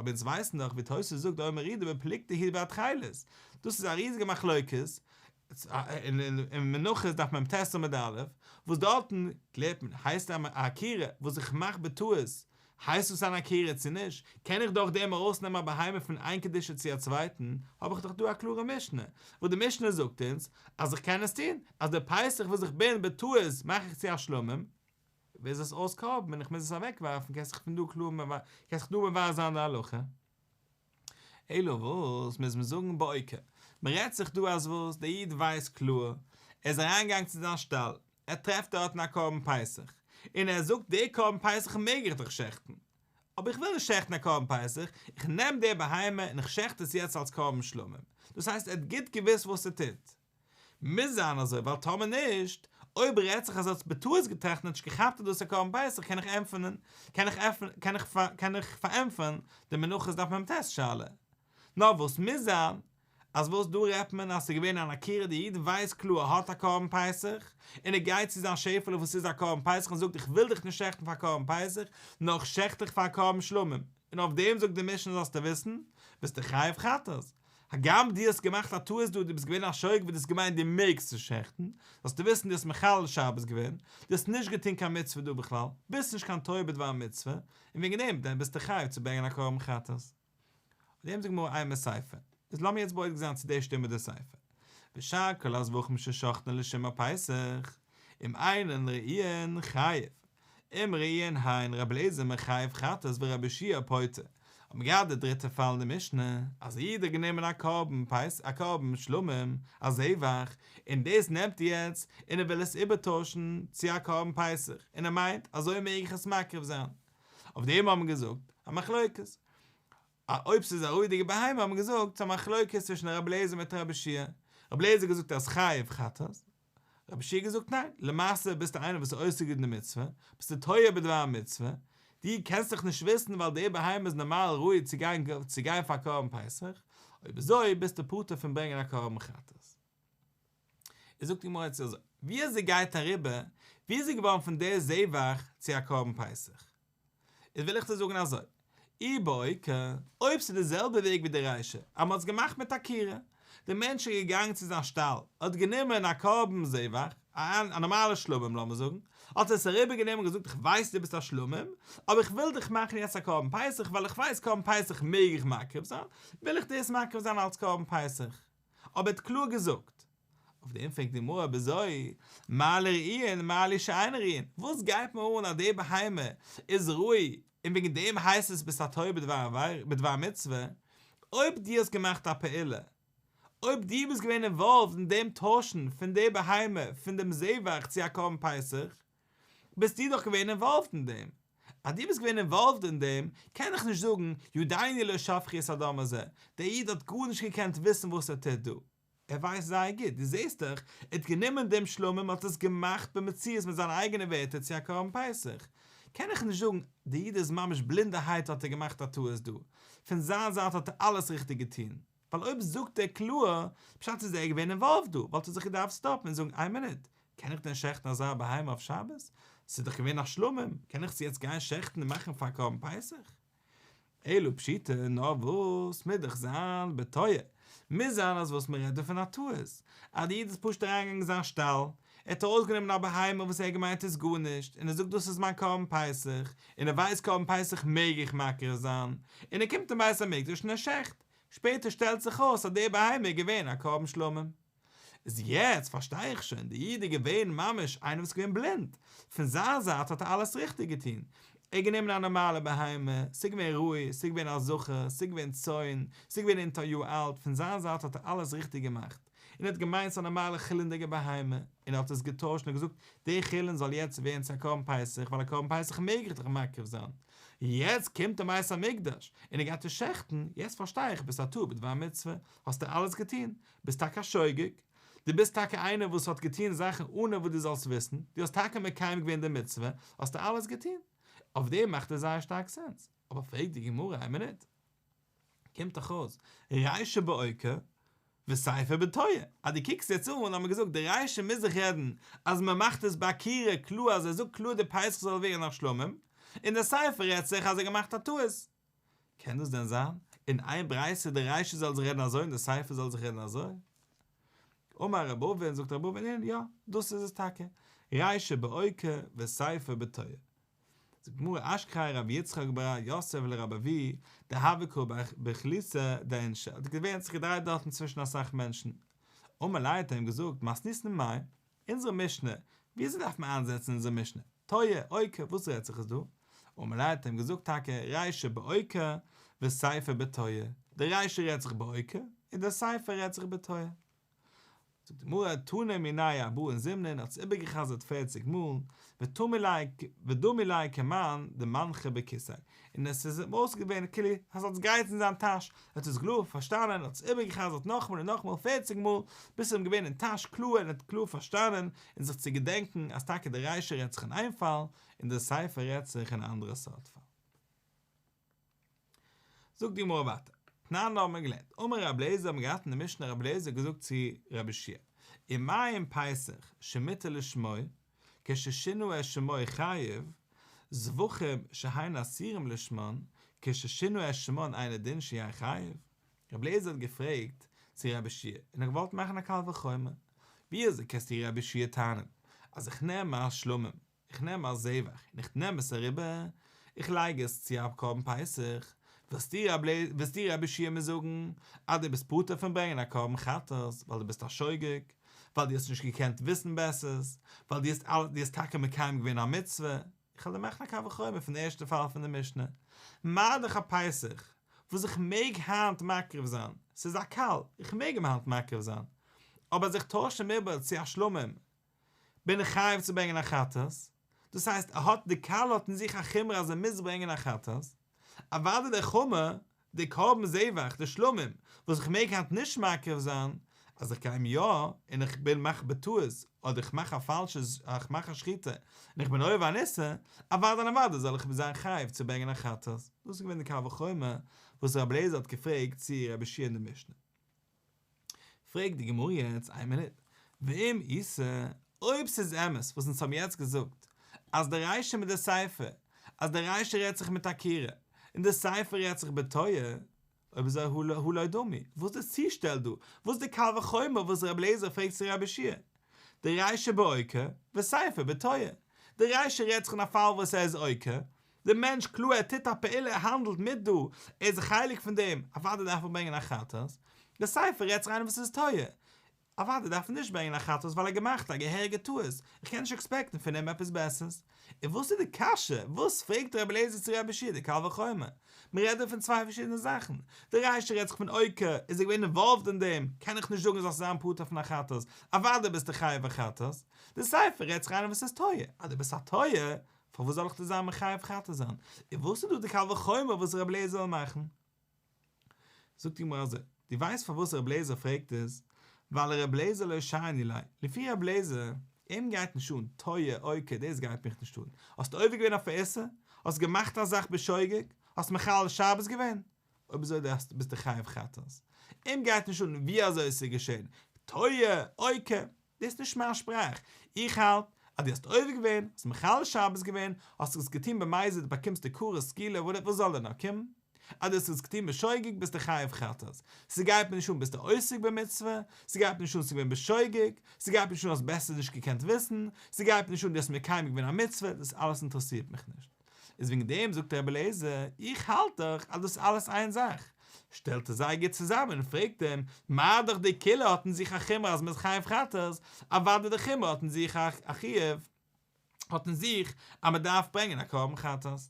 אבער אונז ווייסן דאך ווי תוס' זאגט או מרידה בפלוגתא היא בהתחלת, דאס איז א ריזיגע מחלוקת, אין מנחות דף מ"ט עמוד א', וואס דארטן קלערט מען, הייסט א עקירה וואס איך מאך בטעות, הייסט דאס אן עקירה צו נישט? קען איך דורך דעם ארויסנעמען א בהמה פון איין קדושה צו א צווייטן? האב איך דאך דא א קלארע משנה, וואס די משנה זאגט אונז אז איך קען עס טון, אז די פסח וואס איך בין בטעות מאך איך צו א שלמים, איז עס אויס קרבן און איך מוז עס אוועקווארפן, קענסט זיך פון דא קלאר קענסט זיך דא מבאר זיין די הלכה. אלא וואס מוז מען זאגן בעוקר, מען רעדט זיך דא אז וואס, דער איד ווייסט קלאר, ער איז אריינגעגאנגען צו זיין שטאל, ער טרעפט דארטן א קרבן פסח, און ער זאגט די קרבן פסח מעג איך דאך שעכטן. אבער איך וויל נישט שעכטן א קרבן פסח, איך נעם די בהמה און איך שעכט עס יעצט אלס קרבן שלמים. דאס הייסט ער האט גוט געוואוסט וואס ער טוט. מוז זיין אזוי, ווייל טאמער נישט, אויב רעדט זיך אז ער האט בטעות געטראכט און האט נישט געכאפט אז דאס איז א קרבן פסח קען איך ענטפערן, קען איך קען איך קען איך פארענטפערן די מנחות דף מ"ט שאלה. נאר וואס מוז זיין, אז וואס דא רעדט מען אז ס'איז געווען אן עקירה די איד ווייסט קלאר ער האט א קרבן פסח, און ער גייט צו זיין שעפעלע וואס איז א קרבן פסח און זאגט איך וויל דיך נישט שעכטן פאר קרבן פסח, נאר איך שעכט דיך פאר קרבן שלמים, און אויף דעם זאגט די משנה זאלסטו וויסן, ביסטו חייב חטאת. הגם דו האסט געמאכט א טעות דא, דו ביסט געווען א שוגג וואס דו האסט געמיינט דו מעגסט עס שעכטן, זאלסטו וויסן דו האסט מחלל שבת געווען, דו האסט נישט געטון קיין מצוה דא בכלל, ביסט נישט קיין טועה בדבר מצוה, און וועגן דעם ביסטו חייב צו ברענגען א קרבן חטאת. אויף דעם זאגט די גמרא אימא סיפא. איז לאמיר יעצט בודק זיין צו דאס שטימט מיט די סיפא. ושאר כל הזבחים ששוחטין לשם הפסח, אם אינן ראויין חייב, אם ראויין הן רבי אליעזר מחייב חטאת ורבי יהושע פוטר, האט מען געהאט די דריטע פאל אין די משנה, אז א איד האט גענומען א קרבן פסח א קרבן שלמים, א זבח, און דאס נעמט ער יעצט און ער וויל עס איבערטוישן צו א קרבן פסח, און ער מיינט אזוי מעג איך עס מקריב זיין. אויף דעם האט מען געזאגט א מחלוקת. אויב ס'איז א ראוי'דיגע בהמה האט מען געזאגט ס'איז א מחלוקת צווישן רבי אליעזר מיט רבי יהושע, רבי אליעזר האט געזאגט אז חייב חטאת, רבי יהושע האט געזאגט ניין, למעשה ביסטו איינער וואס איז עוסק אין די מצוה, ביסטו טועה בדבר מצוה, דו קענסט דאך נישט וויסן ווייל די בהמה איז נארמאל ראוי צו גיין צו גיין פאר קרבן פסח, אויב אזוי ביסטו פטור פון ברענגען א קרבן חטאת. איז זאגט די גמרא יעצט אזוי, ווי אזוי גייט אריבער, ווי איז ער געווארן פון די זבח צו א קרבן פסח? איז וויל איך דיר זאגן אזוי, אי בעוקה, אויב ס'איז די זעלבע וועג ווי די רישא, אז מ'האט עס געמאכט מיט עקירה, דער מענטש איז געגאנגען צו זיין שטאל, האט גענומען א קרבן זבח, א נארמאלע שלמים לאמיר זאגן, האט ער עס אריבער גענומען און געזאגט איך ווייס דו ביסט א שלמים, אבער איך וויל דיך מאכן יעצט א קרבן פסח ווייל איך ווייס קרבן פסח מעג איך מקריב זיין, וויל איך דאס מקריב זיין אלס קרבן פסח. אבער ער האט קלאר געזאגט. אויף דעם פרעגט די גמרא אויב אזוי, מה לי ראויין מה לי שאינן ראויין, וואס גייט מיר אן אז די בהמה איז ראוי און וועגן דעם הייסט עס ביסט א טועה בדבר מצוה, אויב דו האסט געמאכט א פעולה, אויב דו ביסט געווען involved אין דעם טוישן פון די בהמה פון דעם זבח צו א קרבן פסח, ביסטו דאך געווען involved אין דעם. אז דו ביסט געווען involved אין דעם, קען איך נישט זאגן, ידינו לא שפכו את הדם הזה, דער איד האט גארנישט געקענט וויסן וואס ער טוט דא. ער ווייסט זייער גוט, דו זעסט דאך, ער האט גענומען דעם שלמים און האט עס געמאכט במציאות מיט זיינע אייגענע ווערטער צו א קרבן פסח. קען איך נישט זאגן, דער איד איז ממש בלינדערהייט האט ער געמאכט א טעות דא. פון זיין זייט האט ער אלעס ריכטיג געטון. ווייל אויב זאגט ער קלאר, פשט איז ער געווען involved דא, וואלט ער זיך געדארפט סטאפן און זאגן איין מינוט, קען איך דען שעכטן אזא בהמה אויף שבת? ס'איז דאך געווען א שלמים, קען איך עס יעצט גיין שעכטן און מאכן פאר קרבן פסח? אלא פשיטא, נאר וואס, מוז דאך זיין בטועה, מוז זיין אז וואס מ'רעדט דא פון א טעות, אז די איד איז פשוט אריינגעגאנגען אין זיין שטאל, ער האט ארויסגענומען א בהמה וואס ער האט געמיינט איז גארנישט, און ער זאגט דאס איז מיין קרבן פסח, און ער ווייסט קרבן פסח מעג איך מקריב זיין, און ער קומט אין בית המקדש און ער שעכט, שפעטער שטעלט זיך אויס אז די בהמה איז געווען א קרבן שלמים. איז יעצט פארשטיי איך שוין, די איד איז געווען ממש איינער וואס איז געווען בלינד, פון זיין זייט האט ער אלעס ריכטיג געטון, ער האט גענומען א נארמאלע בהמה, ס'איז געווען ראוי, ס'איז געווען א זכר, ס'איז געווען צאן, ס'איז געווען אונטער א יאר אלט, פון זיין זייט האט ער אלעס ריכטיג געמאכט, און ער האט געמיינט ס'איז א נארמאלע חולין'דיגע בהמה, און ער האט עס געטוישט און געזאגט, די חולין זאל יעצט ווערן צו א קרבן פסח, ווייל א קרבן פסח מעג איך דאך מקריב זיין. יעצט קומט אין בית המקדש, און ער גייט עס שעכטן, יעצט פארשטיי איך, ביסט א טועה בדבר מצוה, האסטו אלעס געטון, ביסט טאקע א שוגג, דו ביסט טאקע איינער וואס האט געטון זאכן אנע וואס דו זאלסט וויסן, דו האסט טאקע מקיים געווען די מצוה, האסטו אלעס געטון. אויף דעם מאכט עס זייער שטארק sense. אבער פרעגט די גמרא, איין מינוט, קומט דאך אויס, רישא בעוקה וסיפא בטועה, אז דו קוקסט יעצט אן האט מען געזאגט די רישא מוז זיך רעדן אז מען מאכט עס בעקירה קלאר אז ער זאגט קלאר די פסח זאל ווערן נאך שלמים, און די סיפא רעדט זיך אז ער האט געמאכט א טעות. קען דאס דען זיין אין איין ברייתא די רישא זאל זיך רעדן אזוי און די סיפא זאל זיך רעדן אזוי? אמר רב אבין, זאגט רב אבין, יא, דאס איז עס טאקע, רישא בעוקה וסיפא בטועה. זאגט די גמרא אשכחיה רב יצחק בר יוסף לרב אבהו דהוה קא באוכלוסא דאינשי האט געווען זיך געדרייט דארטן צווישן אסאך מענטשן אמר ליה האט ער אים געזאגט מתניתין מאי אונזערע משנה ווי אזוי דארף מען איינזעצן אונזער משנה טועה עוקה וואס רעדט זיך עס דא אמר ליה האט ער אים געזאגט טאקע רישא בעוקה וסיפא בטועה די רישא רעדט זיך בעוקה און די סיפא רעדט זיך בטועה. זאגט די גמרא, תנא מינייהו ארבעין זימנין, האט עס איבערגע'חזר'ט פערציג מאל, ודמי ליה ודמי ליה כמאן דמנחא בכיסיה, און עס איז אים אויסגעווען כאילו אז עס גייט אין זיין טאש, ער האט עס קלאר פארשטאנען, האט עס איבערגע'חזר'ט נאכאמאל און נאכאמאל פערציג מאל, ביז עס איז אים געווען אין טאש קלאר און ער האט קלאר פארשטאנען און זיך צו געדענקן אז טאקע די רישא רעדט זיך אין איין פאל און די סיפא רעדט זיך אין א אנדערע סארט פאל. זאגט די גמרא ווייטער, תנן האבן מיר געלערנט, אמר רבי אליעזר האבן מיר געהאט אין די משנה רבי אליעזר האט געזאגט צו רבי יהושע ומה אם פסח שמותר לשמו כששינה את שמו חייב, זבחים שהן אסורים לשמן כששינה את שמן אינו דין שיהא חייב? רבי אליעזר האט געפרעגט צו רבי יהושע און ער האט געוואלט מאכן א קל וחומר, ווי אזוי קענסטו רבי יהושע טענה'ן אז איך נעם א שלמים איך נעם א זבח און איך נעם עס אריבער, איך לייג עס צו א קרבן פסח, וועסטו רבי יהושע מיר זאגן אז דו ביסט פטור פון ברענגען א קרבן חטאת ווייל דו ביסט א שוגג, ווייל דו האסט נישט געקענט וויסן בעסערס, ווייל דו האסט דו האסט טאקע מקיים געווען א מצוה, איך וועל דיר מאכן א קל וחומר פון די ערשטע פאל פון די משנה, מה דאך א פסח וואס איך מעג היינט מקריב זיין, ס'איז א קל, איך מעג אים היינט מקריב זיין, אבער אז איך טויש אים איבער צו א שלמים, בין איך חייב צו ברענגען א חטאת, דאס הייסט ער האט די קל האט אין זיך א חומרא אז ער מוז ברענגען א חטאת, אוודאי דער חמור, די קרבן זבח, די שלמים, וואס איך מעג היינט נישט מקריב זיין, אז איך גיי אים יא, און איך בין מאך בטעות, אדער איך מאך א פאלשע, איך מאך א שחיטה, און איך בין עובר אן איסור, אוודאי און אוודאי זאל איך זיין חייב צו ברענגען א חטאת. דאס איז געווען די קל וחומר וואס רבי אליעזר האט געפרעגט צו רבי יהושע אין די משנה. פרעגט די גמרא יעצט איין מינוט, ואם איתא, אויב ס'איז אמת וואס אונז האבן יעצט געזאגט, אז די רישא מיט די סיפא, אז די רישא רעדט זיך מיט עקירה, און די סיפא רעדט זיך בתועה, אויב אזוי הא לא דמי, וואס איז די צושטעל דא? וואס איז די קל וחומר וואס רבי אליעזר פרעגט צו רבי יהושע? דרישא בעוקר, וסיפא בתועה. די רישא רעדט זיך אין א פאל וואס ער איז עוקר, דער מענטש קלאר ער טוט א פעולה ער האנדלט מיט דא, ער איז א חלק פון דעם, אוודאי דארף ער ברענגען א חטאת, די סיפא רעדט זיך איינער וואס איז טועה, אוודאי דארף ער נישט ברענגען א חטאת ווייל ער האט געמאכט א געהעריגע טעות, איך קען נישט עקספעקטן פון אים עפעס בעסערס. און וואס איז די קשיא? וואס פרעגט רבי אליעזר צו רבי יהושע די קל וחומר? מען רעדט דא פון צוויי פארשידענע זאכן, די רישא רעדט זיך פון עוקר, איז ער געווען אינוואלווד אין דעם, קען איך נישט זאגן זאלסט זיין פטור פון א חטאת, אוודאי ביסטו חייב א חטאת, די סיפא רעדט זיך איינער וואס איז טועה, אז דו ביסט א טועה, פארוואס זאל איך דיר זיין מחייב חטאת זיין? און וואס איז דא די קל וחומר וואס רבי אליעזר זאל מאכן? זאגט די גמרא אזוי, דו ווייסט פארוואס רבי אליעזר פרעגט עס? ווייל רבי אליעזר לא שאני ליה, לפי רבי אליעזר, אים גייט נישט אן טועה עוקר דאס גייט מיך נישט אן, האסט עובר געווען אויף א איסור? האסט געמאכט א זאך בשוגג? האסט מחלל שבת געווען? אויב אזוי ביסטו חייב חטאת. אים גייט נישט אן ווי אזוי עס איז געשען, טועה, עוקר, דאס איז נישט מיין שפראך, איך האלט אז דו האסט עובר געווען, האסט מחלל שבת געווען, האסט עס געטון במזיד באקומסטו כרת סקילה וואס זאל דען נאר קומען? אז דו האסט עס געטון בשוגג ביסטו חייב חטאת, ס'גייט מיר נישט אן ביסטו עוסק במצוה, ס'גייט מיר נישט אן ס'איז געווען בשוגג, ס'גייט מיר נישט אן האסט בעסער נישט געקענט וויסן, ס'גייט מיר נישט אן דו האסט מקיים געווען א מצוה, דאס אלעס אינטערעסירט מיך נישט. איז וועגן דעם זאגט רבי אליעזר, איך האלט דאך אז דאס איז אלעס איין זאך. שטעלט ער זיי גוט צוזאמען און פרעגט אים, מה דאך די קולא האט אין זיך א חומרא אז מ'איז חייב חטאת, אוודאי די חומרא האט אין זיך א חיוב, האט אין זיך אז מ'דארף ברענגען א קרבן חטאת.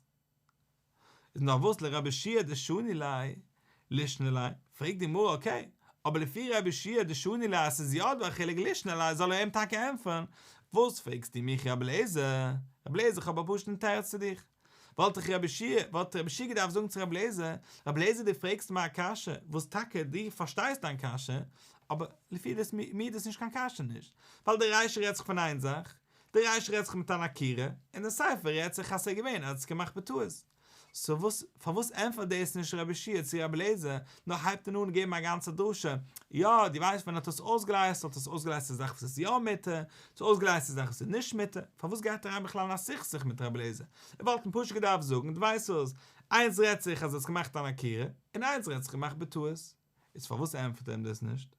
איז נאר וואס לרבי יהושע דשני ליה לישני ליה, פרעגט די גמרא אקעי, אבער לפי רבי יהושע דשני ליה אז ס'איז יא דא א חילוק לישני ליה זאל ער אים טאקע ענטפערן, וואס פרעגסטו מיך רבי אליעזר, רבי אליעזר איך האב א פשוט'ן תירוץ צו דיך, וואלט איך רבי יהושע, וואלט רבי יהושע געדארפט זאגן צו רבי אליעזר, רבי אליעזר דו פרעגסט מיר א קשיא, וואס טאקע דו פארשטייסט דיין קשיא, אבער לפי דאס מיר איז דאס נישט קיין קשיא נישט, ווייל די רישא רעדט זיך פון איין זאך, די רישא רעדט זיך מיט אן עקירה, און די סיפא רעדט זיך אז ס'איז געווען אז ער האט עס געמאכט בטעות. סאו וואס פארוואס ענטפערט דאס נישט רבי יהושע צו רבי אליעזר, נאר הייבט אן געבן א גאנצע דרשה, יא דו ווייסט ווען ער האט עס אויסגעלייזט האט ער עס אויסגעלייזט צו זאך וואס איז יא מותר, צו אויסגעלייזט צו זאך וואס איז נישט מותר, פארוואס גייט ער אריין בכלל אין א סכסוך מיט רבי אליעזר? ער וואלט אים פשוט געדארפט זאגן, דו ווייסט וואס, איינס רעדט זיך אז ער האט עס געמאכט אן עקירה, און איינס רעדט זיך געמאכט בטעות. איז פארוואס ענטפערט ער אים דאס נישט?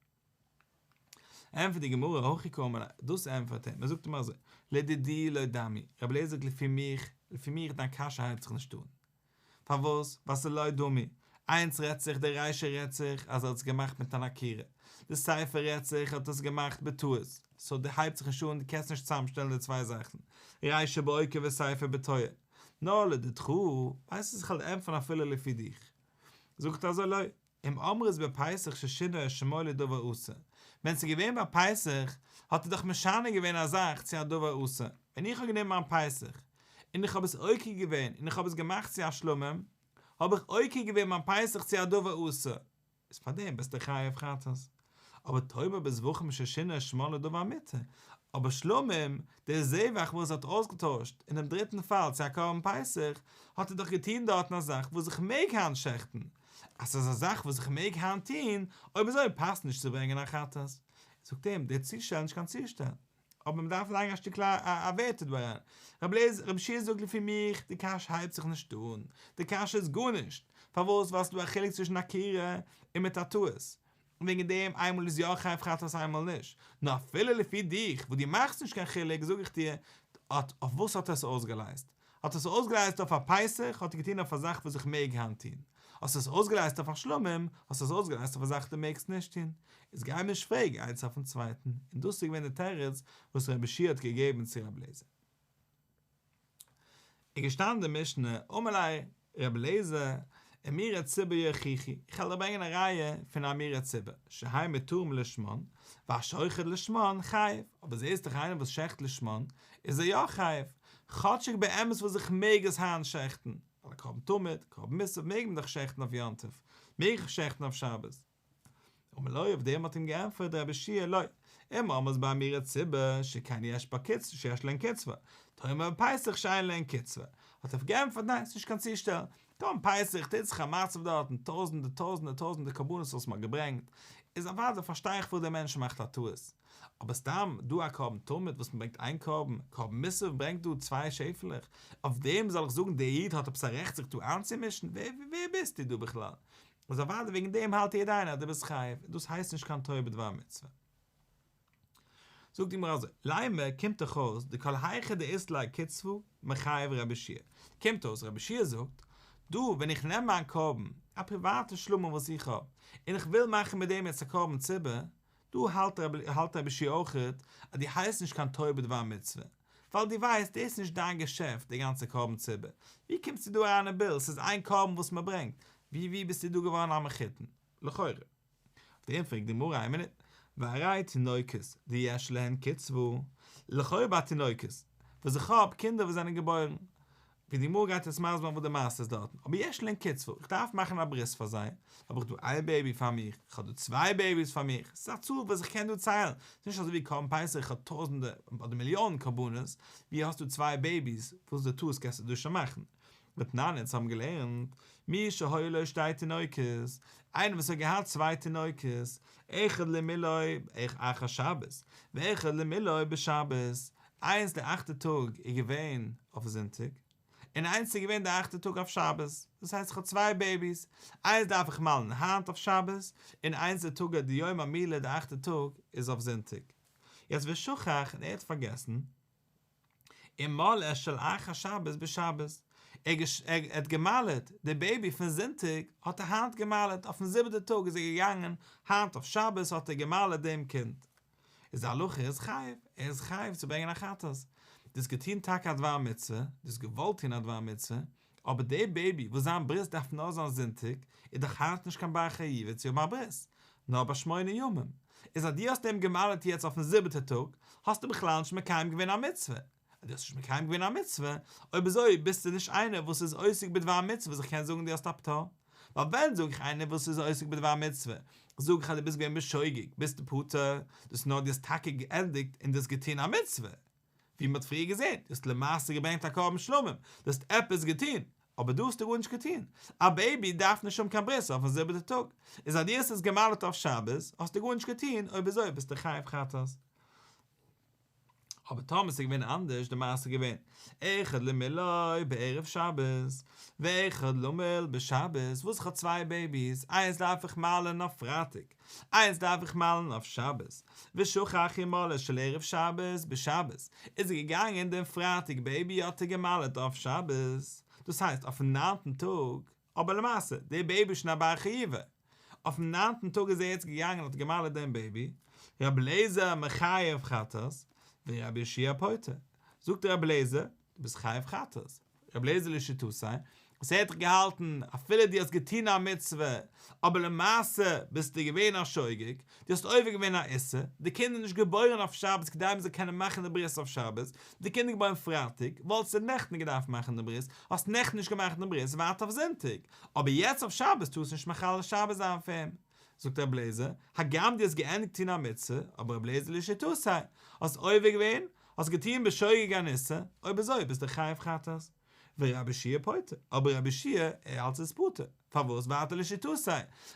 ענטפערט די גמרא, הכי קאמר ליה, דאס ענטפערט אים, ער זאגט אים אזוי, לדידי לא דמי, רבי אליעזר זאגט לפי מיך, לפי מיך דיין קשיא הייבט זיך נישט אן. פארוואס? ווייל ס'איז לא דמי, איינס רעדט זיך, די רישא רעדט זיך אז ער האט עס געמאכט מיט אן עקירה, די סיפא רעדט זיך ער האט עס געמאכט בטעות, סאו די הייבט זיך נישט אן, דו קענסט נישט צוזאמשטעלן די צוויי זאכן, רישא בעוקר וסיפא בתועה. נאר לדידך, ווייסט וואס איך וועל ענטפערן אפילו לפי דיך. זאגט ער אזוי לא, אם אמרת בפסח ששינה את שמו לדבר אסור. ווען ס'איז געווען ביי פסח האט ער דאך משנה געווען א זאך צו א דבר אסור, ווען איך האב גענומען מיין פסח און איך האב עס עוקר געווען און איך האב עס געמאכט צו א שלמים, האב איך עוקר געווען מיין פסח צו א דבר אסור, איז פאר דעם ביסטו חייב חטאת. אבער תאמר בזבחים ששינו שמן לדבר מותר, אבער שלמים, דער זבח וואס האט אויסגעטוישט אינעם דריטן פאל צו א קרבן פסח, האט ער דאך געטון דארטן א זאך וואס איך מעג היינט שעכטן, אז ס'איז א זאך וואס איך מעג היינט טון, אויב אזוי פאסט נישט צו ברענגען א חטאת. זאגט אים, דער צושטעל איז נישט קיין צושטעל. אבער מען דארף לייגן א שטיקל א ווערטער דא אריין. רבי אליעזר, רבי יהושע זאגט לפי מיך, די קשיא הייבט זיך נישט אן, די קשיא איז גארנישט, פארוואס? ווייל ס'איז דא א חילוק צווישן עקירה און מיט א טעות, און וועגן דעם איינמאל איז יא חייב חטאת איינמאל נישט, נאר אפילו לפי דיך וואס דו מאכסט נישט קיין חילוק זאג איך דיר, אט אויף וואס האט ער עס אויסגעלייזט? האט ער עס אויסגעלייזט אויף א פסח האט ער געטון אויף א זאך וואס איך מעג היינט טון, האסט עס אויסגעלייזט אויף א שלמים, האסט עס אויסגעלייזט אויף א זאך דו מעגסט נישט טון, איז גיי מיר נישט פרעגן איינס אויפן צווייטן, און דאס איז געווען די תירוץ וואס רבי יהושע האט געגעבן צו רבי אליעזר. איז געשטאנען די משנה, אמר ליה רבי אליעזר, אמירת ציבור יוכיחו, איך וועל דיר ברענגען א ראיה פון אמירת ציבור, שהן מותרים לשמן, והשוחט לשמן חייב, אבער זעהסט דאך איינער וואס שעכט לשמן, איז ער יא חייב, כאטשיג באמת וואס איך מעג עס היינט שעכטן, ווייל א קרבן תמיד, קרבן מוסף מעג מען דאך שעכטן אויף יום טוב, מעג איך שעכטן אויף שבת. אמר לו, אויף דעם האט אים געענטפערט רבי יהושע לא, אם אמרת באמירת ציבור שכן יש בה קצבה שיש להן קצבה, תאמר בפסח שאין להן קצבה, האט ער געענטפערט ניין ס'נישט קיין צושטעל, קרבן פסח טוט זיך א מצב דארטן טויזענטער טויזענטער טויזענטער קרבנות וואס מ'האט געברענגט, איז אוודאי פארשטיי איך פארוואס דער מענטש מאכט א טעות, אבער סתם דא א קרבן תמיד וואס מ'ברענגט איין קרבן, קרבן מוסף ברענגט דא צוויי שעפעלעך, אויף דעם זאל איך זאגן דער איד האט עפעס א רעכט זיך דא איינצומישן, ווער ביסטו דא בכלל? איז אוודאי וועגן דעם האלט יעדער איינער אז דו ביסט חייב, און דאס הייסט נישט קיין טועה בדבר מצוה. זאגט די גמרא אזוי, לימא קומט דאך אויס דכל היכא דאית ליה קצבה מחייב רבי יהושע, קומט אויס רבי יהושע זאגט, דא ווען איך נעם מיין קרבן, א פריוואטע שלמים וואס איך האב, און איך וויל מאכן מיט דעם יעצט א קרבן ציבור, דא האלט האלט רבי יהושע אויכעט אז דו הייסט נישט קיין טועה בדבר מצוה, ווייל דו ווייסט דאס איז נישט דיין געשעפט די גאנצע קרבן ציבור, ווי קומסטו דא אריין אין בילד, ס'איז איין קרבן וואס מען ברענגט, ווי ווי ביסטו דא געווארן א מחותן? לכאורה. אויף דעם פרעגט די גמרא איין מינוט, והרי תינוקות דיש להן קצבה, לכאורה ביי תינוקות, וואס איך האב קינדער וואס זענען געבוירן, ווי די גמרא גייט יעצט מסביר זיין וואס די מעשה איז דארטן, אבער יש להן קצבה, איך דארף מאכן א ברית פאר זיי, האב איך דא איין בעיבי פאר מיך, איך האב דא צוויי בעיביס פאר מיך, ס'איז א צאל וואס איך קען דא ציילן, ס'איז נישט אזוי ווי קרבן פסח איך האב טויזענדער אדער מיליאנען קרבנות, ווי האסטו צוויי בעיביס, וואס די טעות קענסטו דא שוין מאכן. ותנן אונז האבן געלערנט, מי שהיו לו שתי תינוקות, איינער וואס האט געהאט צוויי תינוקות, אחד למולו אחר שבת, ואחד למולו בשבת, איינס די אכטע טאג איז געווען אויף זונטאג, און איינס איז געווען די אכטע טאג אויף שבת, דאס הייסט איך האב צוויי בעיביס, איינס דארף איך מל'ן היינט אויף שבת, און איינס די טאג די יום המילה די אכטע טאג איז אויף זונטאג. יעצט ושכח און ער האט פארגעסן, ומל את של אחר שבת בשבת, ער האט געמל'עט די בעיבי פון זונטאג האט ער היינט געמל'עט, אויפן זיבעטע טאג איז ער געגאנגען, היינט אויף שבת האט ער געמל'עט דעם קינד. איז די הלכה איז חייב, ער איז חייב צו ברענגען א חטאת. דו האסט געטון טאקע א דבר מצוה, דו האסט געוואלט טון א דבר מצוה, אבער די בעיבי וואס זיין ברית דארף נאר זיין זונטאג, איז דאך היינט נישט קיין בר חיובא צו האבן א ברית, נאר ביי שמונה ימים. איז אז דו האסט אים געמל'עט יעצט אויפן זיבעטע טאג, האסטו בכלל נישט מקיים געווען א מצוה. אז דו האסט נישט מקיים געווען א מצוה, אויב אזוי ביסטו נישט איינער וואס איז עוסק בדבר מצוה וואס איך קען זאגן דו האסט א פטור. ווייל ווען זאג איך איינער וואס איז עוסק בדבר מצוה, זאג איך אז דו ביסט געווען בשוגג, ביסטו פטור, דאס נאר דו האסט טאקע געענדיגט און דו האסט געטון א מצוה. ווי מען האט פריער געזען, דו האסט למעשה געברענגט א קרבן שלמים, דו האסט עפעס געטון, אבער דא האסטו גארנישט געטון. א בעיבי דארף נישט האבן קיין ברית אויפן זיבעטע טאג, איז אז דו האסט עס געמל'ט אויף שבת, האסטו גארנישט געטון, אויב אזוי ביסטו חייב חטאת. אבער טאמער ס'איז געווען אנדערש, די מעשה איז געווען, אחד למולו בערב שבת, ואחד למול בשבת, וואס איך האב צוויי בעיביס, איינס דארף איך מל'ן אויף פרייטאג, איינס דארף איך מל'ן אויף שבת, ושכח ומל את של ערב שבת בשבת, איז ער געגאנגען דעם פרייטאג בעיבי האט ער געמל'ט אויף שבת, דאס הייסט אויפן ניינטן טאג, אבער למעשה, דער בעיבי איז שוין א בר חיובא, אויפן ניינטן טאג איז ער יעצט געגאנגען און האט געמל'ט דעם בעיבי, רבי אליעזר מחייב חטאת, ורבי יהושע פוטר, זאגט רבי אליעזר, דו ביסט חייב חטאת, רבי אליעזר לשיטתו. וואס ער האט דאך געהאלטן אפילו דו האסט געטון א מצוה אבער למעשה ביסטו געווען א שוגג, דו האסט עובר געווען א איסור, די קינד איז נישט געבוירן אויף שבת כדי מען זאל קענען מאכן די ברית אויף שבת, די קינד איז געבוירן פרייטאג, וואלטסטו נעכטן געדארפט מאכן די ברית, האסט נעכטן נישט געמאכט די ברית, ווארט אויף זונטאג, אבער יעצט אויף שבת טארסטו נישט מחלל שבת זיין פאר אים. זאגט רבי אליעזר, הגם דו האסט געענדיגט טון א מצוה, אבער רבי אליעזר לשיטתו, האסט עובר געווען, האסט געטון בשוגג אן איסור, אויב אזוי ביסטו חייב חטאת. ורבי יהושע פוטר, אבער רבי יהושע ער האלט ס'איז פטור, פארוואס ווייטער לשיטתו?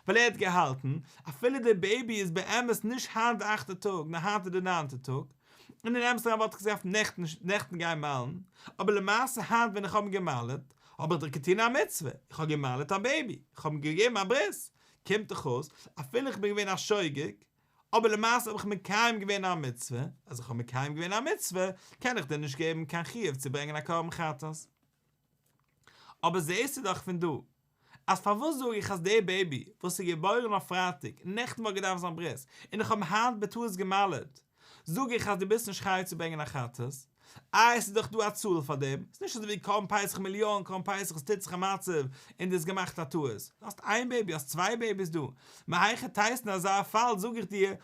ווייל ער האט געהאלטן, אפילו די בעיבי איז באמת נישט היינט די אכטע טאג, נאר היינט איז די ניינטע טאג, און אין אמת'ן אריין וואלט איך עס געדארפט נעכטן נעכטן גיין מל'ן, אבער למעשה היינט ווען איך האב אים גע'מל'ט, האב איך דאך געטון א מצוה, איך האב גע'מל'ט א בעיבי, איך האב אים געגעבן א ברית, קומט דאך אויס, אפילו איך בין געווען א שוגג, אבער למעשה האב איך מקיים געווען א מצוה, אז איך האב מקיים געווען א מצוה, קען איך דיר נישט געבן קיין חיוב צו ברענגען א קרבן חטאת. אבער זעהסטו דאך פון דא, אז פארוואס זאג איך אז די בעיבי וואס איז געבוירן אויף פרייטאג נעכטן וואלט געדארפט זיין ברית, און איך האב אים היינט בטעות גע'מל'ט, זאג איך אז דו ביסט נישט חייב צו ברענגען א חטאת, איי עס איז דאך דא א צאל פאר דעם, עס איז נישט אזוי ווי קרבן פסח מיליאן קרבן פסח עס טוט זיך א מצב און דו האסט געמאכט א טעות, דו האסט איין בעיבי האסט צוויי בעיביס דא, מהיכי תיתי אין אזא פאל זאג איך דיר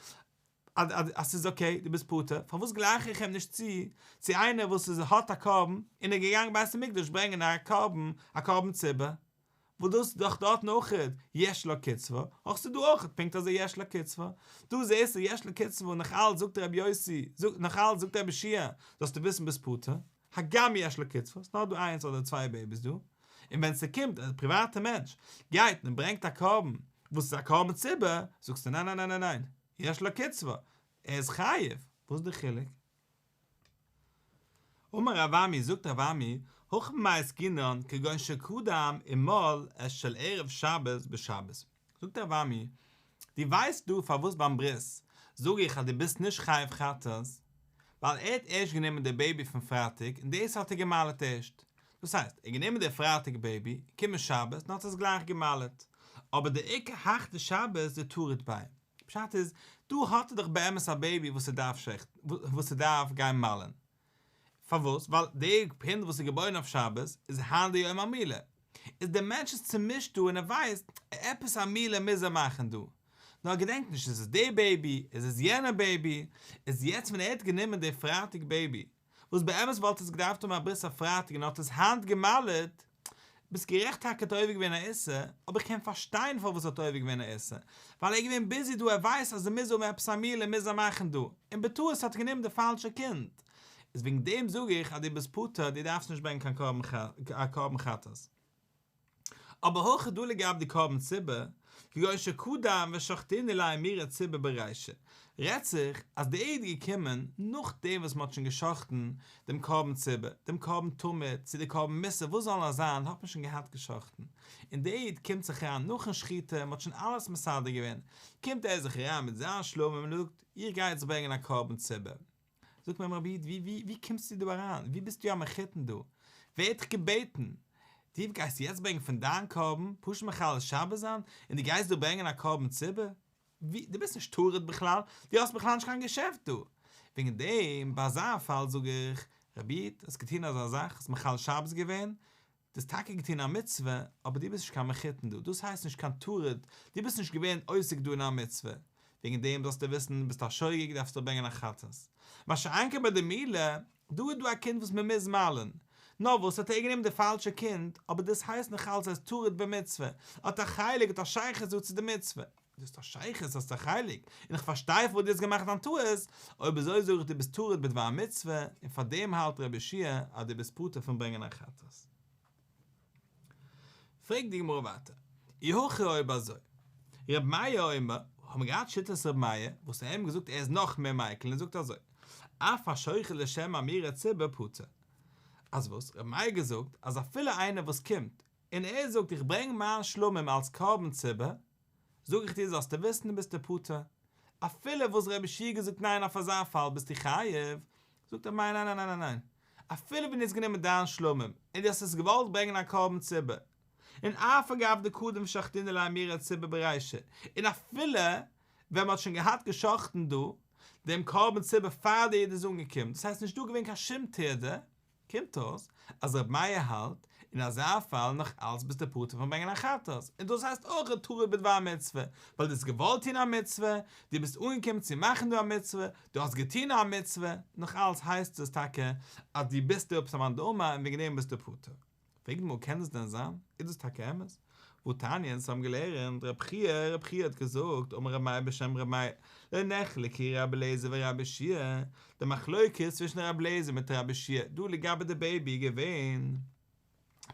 אז אז ס'איז okay דו ביסט פטור, פארוואס גלייך איך אים נישט צו צו איינער וואס איז האט א קרבן און איז געגאנגען בית המקדש ברענגען א קרבן א קרבן ציבור, וואס דאס איז דאך דארטן אויכעט יש לה קצבה, אויך ס'איז דא אויכעט פונקט אזוי יש לה קצבה, דא זעסטו יש לה קצבה און נאך אלץ זאגט רבי יוסי, זאגט נאך אלץ זאגט רבי יהושע, זאלסטו וויסן ביסט פטור, הגם יש לה קצבה, ס'נאר דא איינס אדער צוויי בעיביס דא, און ווען ס'קומט א פריוואטע מענטש גייט און ברענגט א קרבן וואס איז א קרבן ציבור, זאגסטו ניין ניין ניין ניין ניין, יש לה קצבה, ער איז חייב, וואס איז די חילוק? אמר רב אמי, זאגט רב אמי, הכא במאי עסקינן כגון שקדם ומל את של ערב שבת בשבת. זאגט רב אמי, דו ווייסט דא פארוואס ביים ברית זאג איך אז דו ביסט נישט חייב חטאת, ווייל ער האט ערשט גענומען די בעיבי פון פרייטאג און דאס האט ער גע'מל'ט ערשט, דאס הייסט, ער האט גענומען די פרייטאג בעיבי, קומען שבת און האט עס גלייך גע'מל'ט, אבער די עיקר הך דשבת דטריד ביה. פשט איז, דא האט ער דאך באמת א בעיבי וואס ער דארף שעכטן, וואס ער דארף גיין מל'ען. פארוואס? ווייל די קינד וואס איז געבוירן אויף שבת איז היינט די יום המילה. איז דער מענטש איז צומישט דא און ער ווייסט, עפעס א מילה מוז ער מאכן דא. נאר ער געדענקט נישט איז עס די בעיבי, איז עס יענע בעיבי. איז יעצט ווען ער האט גענומען די פרייטאג בעיבי, וואס באמת וואלט עס געדארפט האבן א ברית אויף פרייטאג און האט עס היינט גע'מל'ט, ביסט גערעכט טאקע האט עובר געווען א איסור, אבער איך קען פארשטיין פארוואס ער האט עובר געווען א איסור, ווייל ער איז געווען busy דא ער ווייסט אז ער מוז האבן עפעס א מילה מוז ער מאכן דא, און בטעות האט ער גענומען די פאלשע קינד, איז וועגן דעם זאג איך אז דו ביסט פטור דו דארפסט נישט ברענגען קיין קרבן חטאת. אבער הכא דא לגבי די קרבן ציבור, כגון שקדם ושחטינהו ליה אמירת ציבור ברישא, רעדט זיך אז דער איד איז געקומען נאכדעם וואס מען האט שוין גע'שחט'ן דעם קרבן ציבור, דעם קרבן תמיד, צו די קרבן מוסף, וואס זאל נאר זיין, האט מען שוין געהאט גע'שחט'ן, און דער איד קומט זיך אריין נאכן שחיטה, מען האט שוין אלעס מסדר געווען, קומט ער זיך אריין מיט זיין שלמים און זאגט, איך גיי יעצט ברענגען א קרבן ציבור. זאגט מען אים רבי איד ווי ווי ווי קומסטו דא אריין? ווי ביסטו א מחותן דא? ווער האט דיך געבעטן? דו גייסט יעצט ברענגען פון דיין קרבן, פשוט מחלל שבת זיין, און דו גייסט דא ברענגען א קרבן ציבור? ווי, דו ביסט נישט טרוד בכלל, דו האסט בכלל נישט קיין געשעפט דא. וועגן דעם, ביי אזא פאל זאג איך, רבי איד, האסט געטון אזא זאך, האסט מחלל שבת געווען, דו האסט טאקע געטון א מצוה, אבער דו ביסט נישט קיין מחותן דא, דאס הייסט נישט קיין טרוד, דו ביסט נישט געווען עוסק דא אין א מצוה, וועגן דעם זאלסטו וויסן, ביסט א שוגג דארפסטו ברענגען א חטאת. מה שאין כן ביי די מילה, דא איז דא א קינד וואס מען מוז מל'ן, נאר וואס האט ער גענומען די פאלשע קינד, אבער דאס הייסט נאך אלץ ער איז טרוד במצוה, ער האט א חלק, האט א שייכות דא צו די מצוה. דו האסט א שייכות, האסט א חלק, און איך פארשטיי פארוואס דו האסט געמאכט דיין טעות, אויב אזוי זאג איך דו ביסט טרוד בדבר מצוה, און פאר דעם האלט רבי יהושע אז דו ביסט פטור פון ברענגען א חטאת. פרעגט די גמרא ווייטער, אי הכי אויב אזוי, רבי מאיר אומר, האבן מיר געהאט שיטת רבי מאיר, וואס ער האט געזאגט ער איז נאך מער מיקל און ער זאגט אזוי, אף השוחט לשם אמירת ציבור פטור. אז וואס, רבי מאיר געזאגט אז אפילו איינער וואס קומט און ער זאגט איך ברענג מיין שלמים אלס קרבן ציבור, זאג איך דיר זאלסטו וויסן ביסטו פטור, אפילו וואס רבי יהושע געזאגט ניין אויף אזא פאל ביסטו חייב, זאגט רבי מאיר ניין ניין ניין ניין, אפילו ווען דו האסט גענומען דיין שלמים און דו האסט עס געוואלט ברענגען א קרבן ציבור, און אף על גב דקדם ושחטינהו לאמירת ציבור ברישא, און אפילו ווען מען האט שוין געהאט גע'שחט'ן דא דעם קרבן ציבור פאר דער איד איז אנגעקומען, דאס הייסט נישט דא געווען קיין שום טירדה, קומט אויס אז רבי מאיר האלט. אין אזא פאל נאך אלץ ביסטו פטור פון ברענגען א חטאת, און דאס הייסט אויך א טרוד בדבר מצוה, ווייל דו האסט געוואלט טון א מצוה, דו ביסט אנגעקומען צו מאכן דא א מצוה, דו האסט געטון א מצוה, נאך אלץ הייסט עס טאקע אז דו ביסט דא עפעס א מאן דאמר און וועגן דעם ביסטו פטור. פרעגט די גמרא קען דאס דען זיין? איז דאס טאקע אמת? והתניא אונז האבן געלערנט רב חייא, רב חייא האט געזאגט אמר רב מאיר בשם רב מאיר, לא נחלקו רבי אליעזר ורבי יהושע, די מחלוקת צווישן רבי אליעזר מיט רבי יהושע דא לגבי די בעיבי איז געווען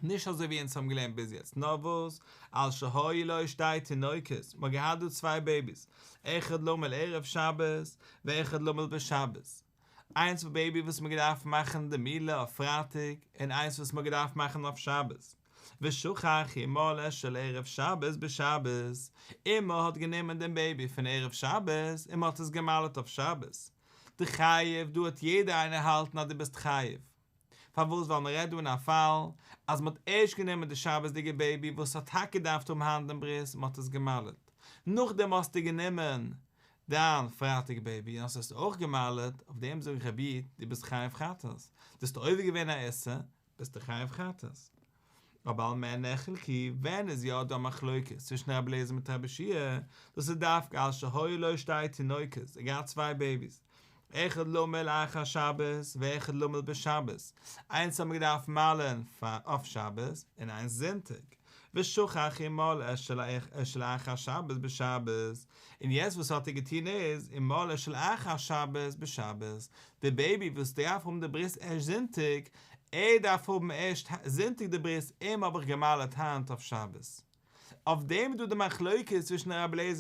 נישט אזוי ווי אונז האבן געלערנט ביז יעצט, נאר וואס על שהיו לו שתי תינוקות, מען האט געהאט דא צוויי בעיביס, אחד למול ערב שבת ואחד למול בשבת, איינס פון בעיבי וואס מען האט געדארפט מאכן די מילה אויף פרייטאג און איינס וואס מען האט געדארפט מאכן אויף שבת, ושכח ומל את של ערב שבת בשבת, און מען האט גענומען דעם בעיבי פון ערב שבת און מען האט עס געמל'עט אויף שבת, דחייב, דא האט יעדער איינער האלטן אז דו ביסט חייב. פארוואס ווייל מען רעדט דא אין א פאל אז מען האט ערשט גענומען די שבת'דיגע בעיבי וואס האט טאקע געדארפט האבן היינט דעם ברית און מען האט עס געמל'עט, נאכדעם האסטו גענומען דיין פרייטאג בעיבי און האסט עס אויך געמל'עט, אויף דעם זאג איך רבי איד דו ביסט חייב חטאת, דו האסט עובר געווען א איסור, ביסטו חייב חטאת. אבער על מה נחלקו, ווען איז יא דא מחלוקת צווישן רבי אליעזר מיט רבי יהושע, דאס איז דווקא על שהיו לו שתי תינוקות, ער געהאט צוויי בעיביס, אחד למול אחר שבת ואחד למול בשבת, איינס האט מען געדארפט מל'ען אויף שבת און איינס זונטאג, ושכח ומל את של אחר שבת בשבת, און יעצט וואס האט ער געטון איז, ומל את של אחר שבת בשבת, די בעיבי וואס דארף האבן די ברית ערשט זונטאג, ער דארף האבן ערשט זונטאג די ברית, אים האב איך געמל'עט היינט אויף שבת. אויף דעם איז דא די מחלוקת צווישן רבי אליעזר.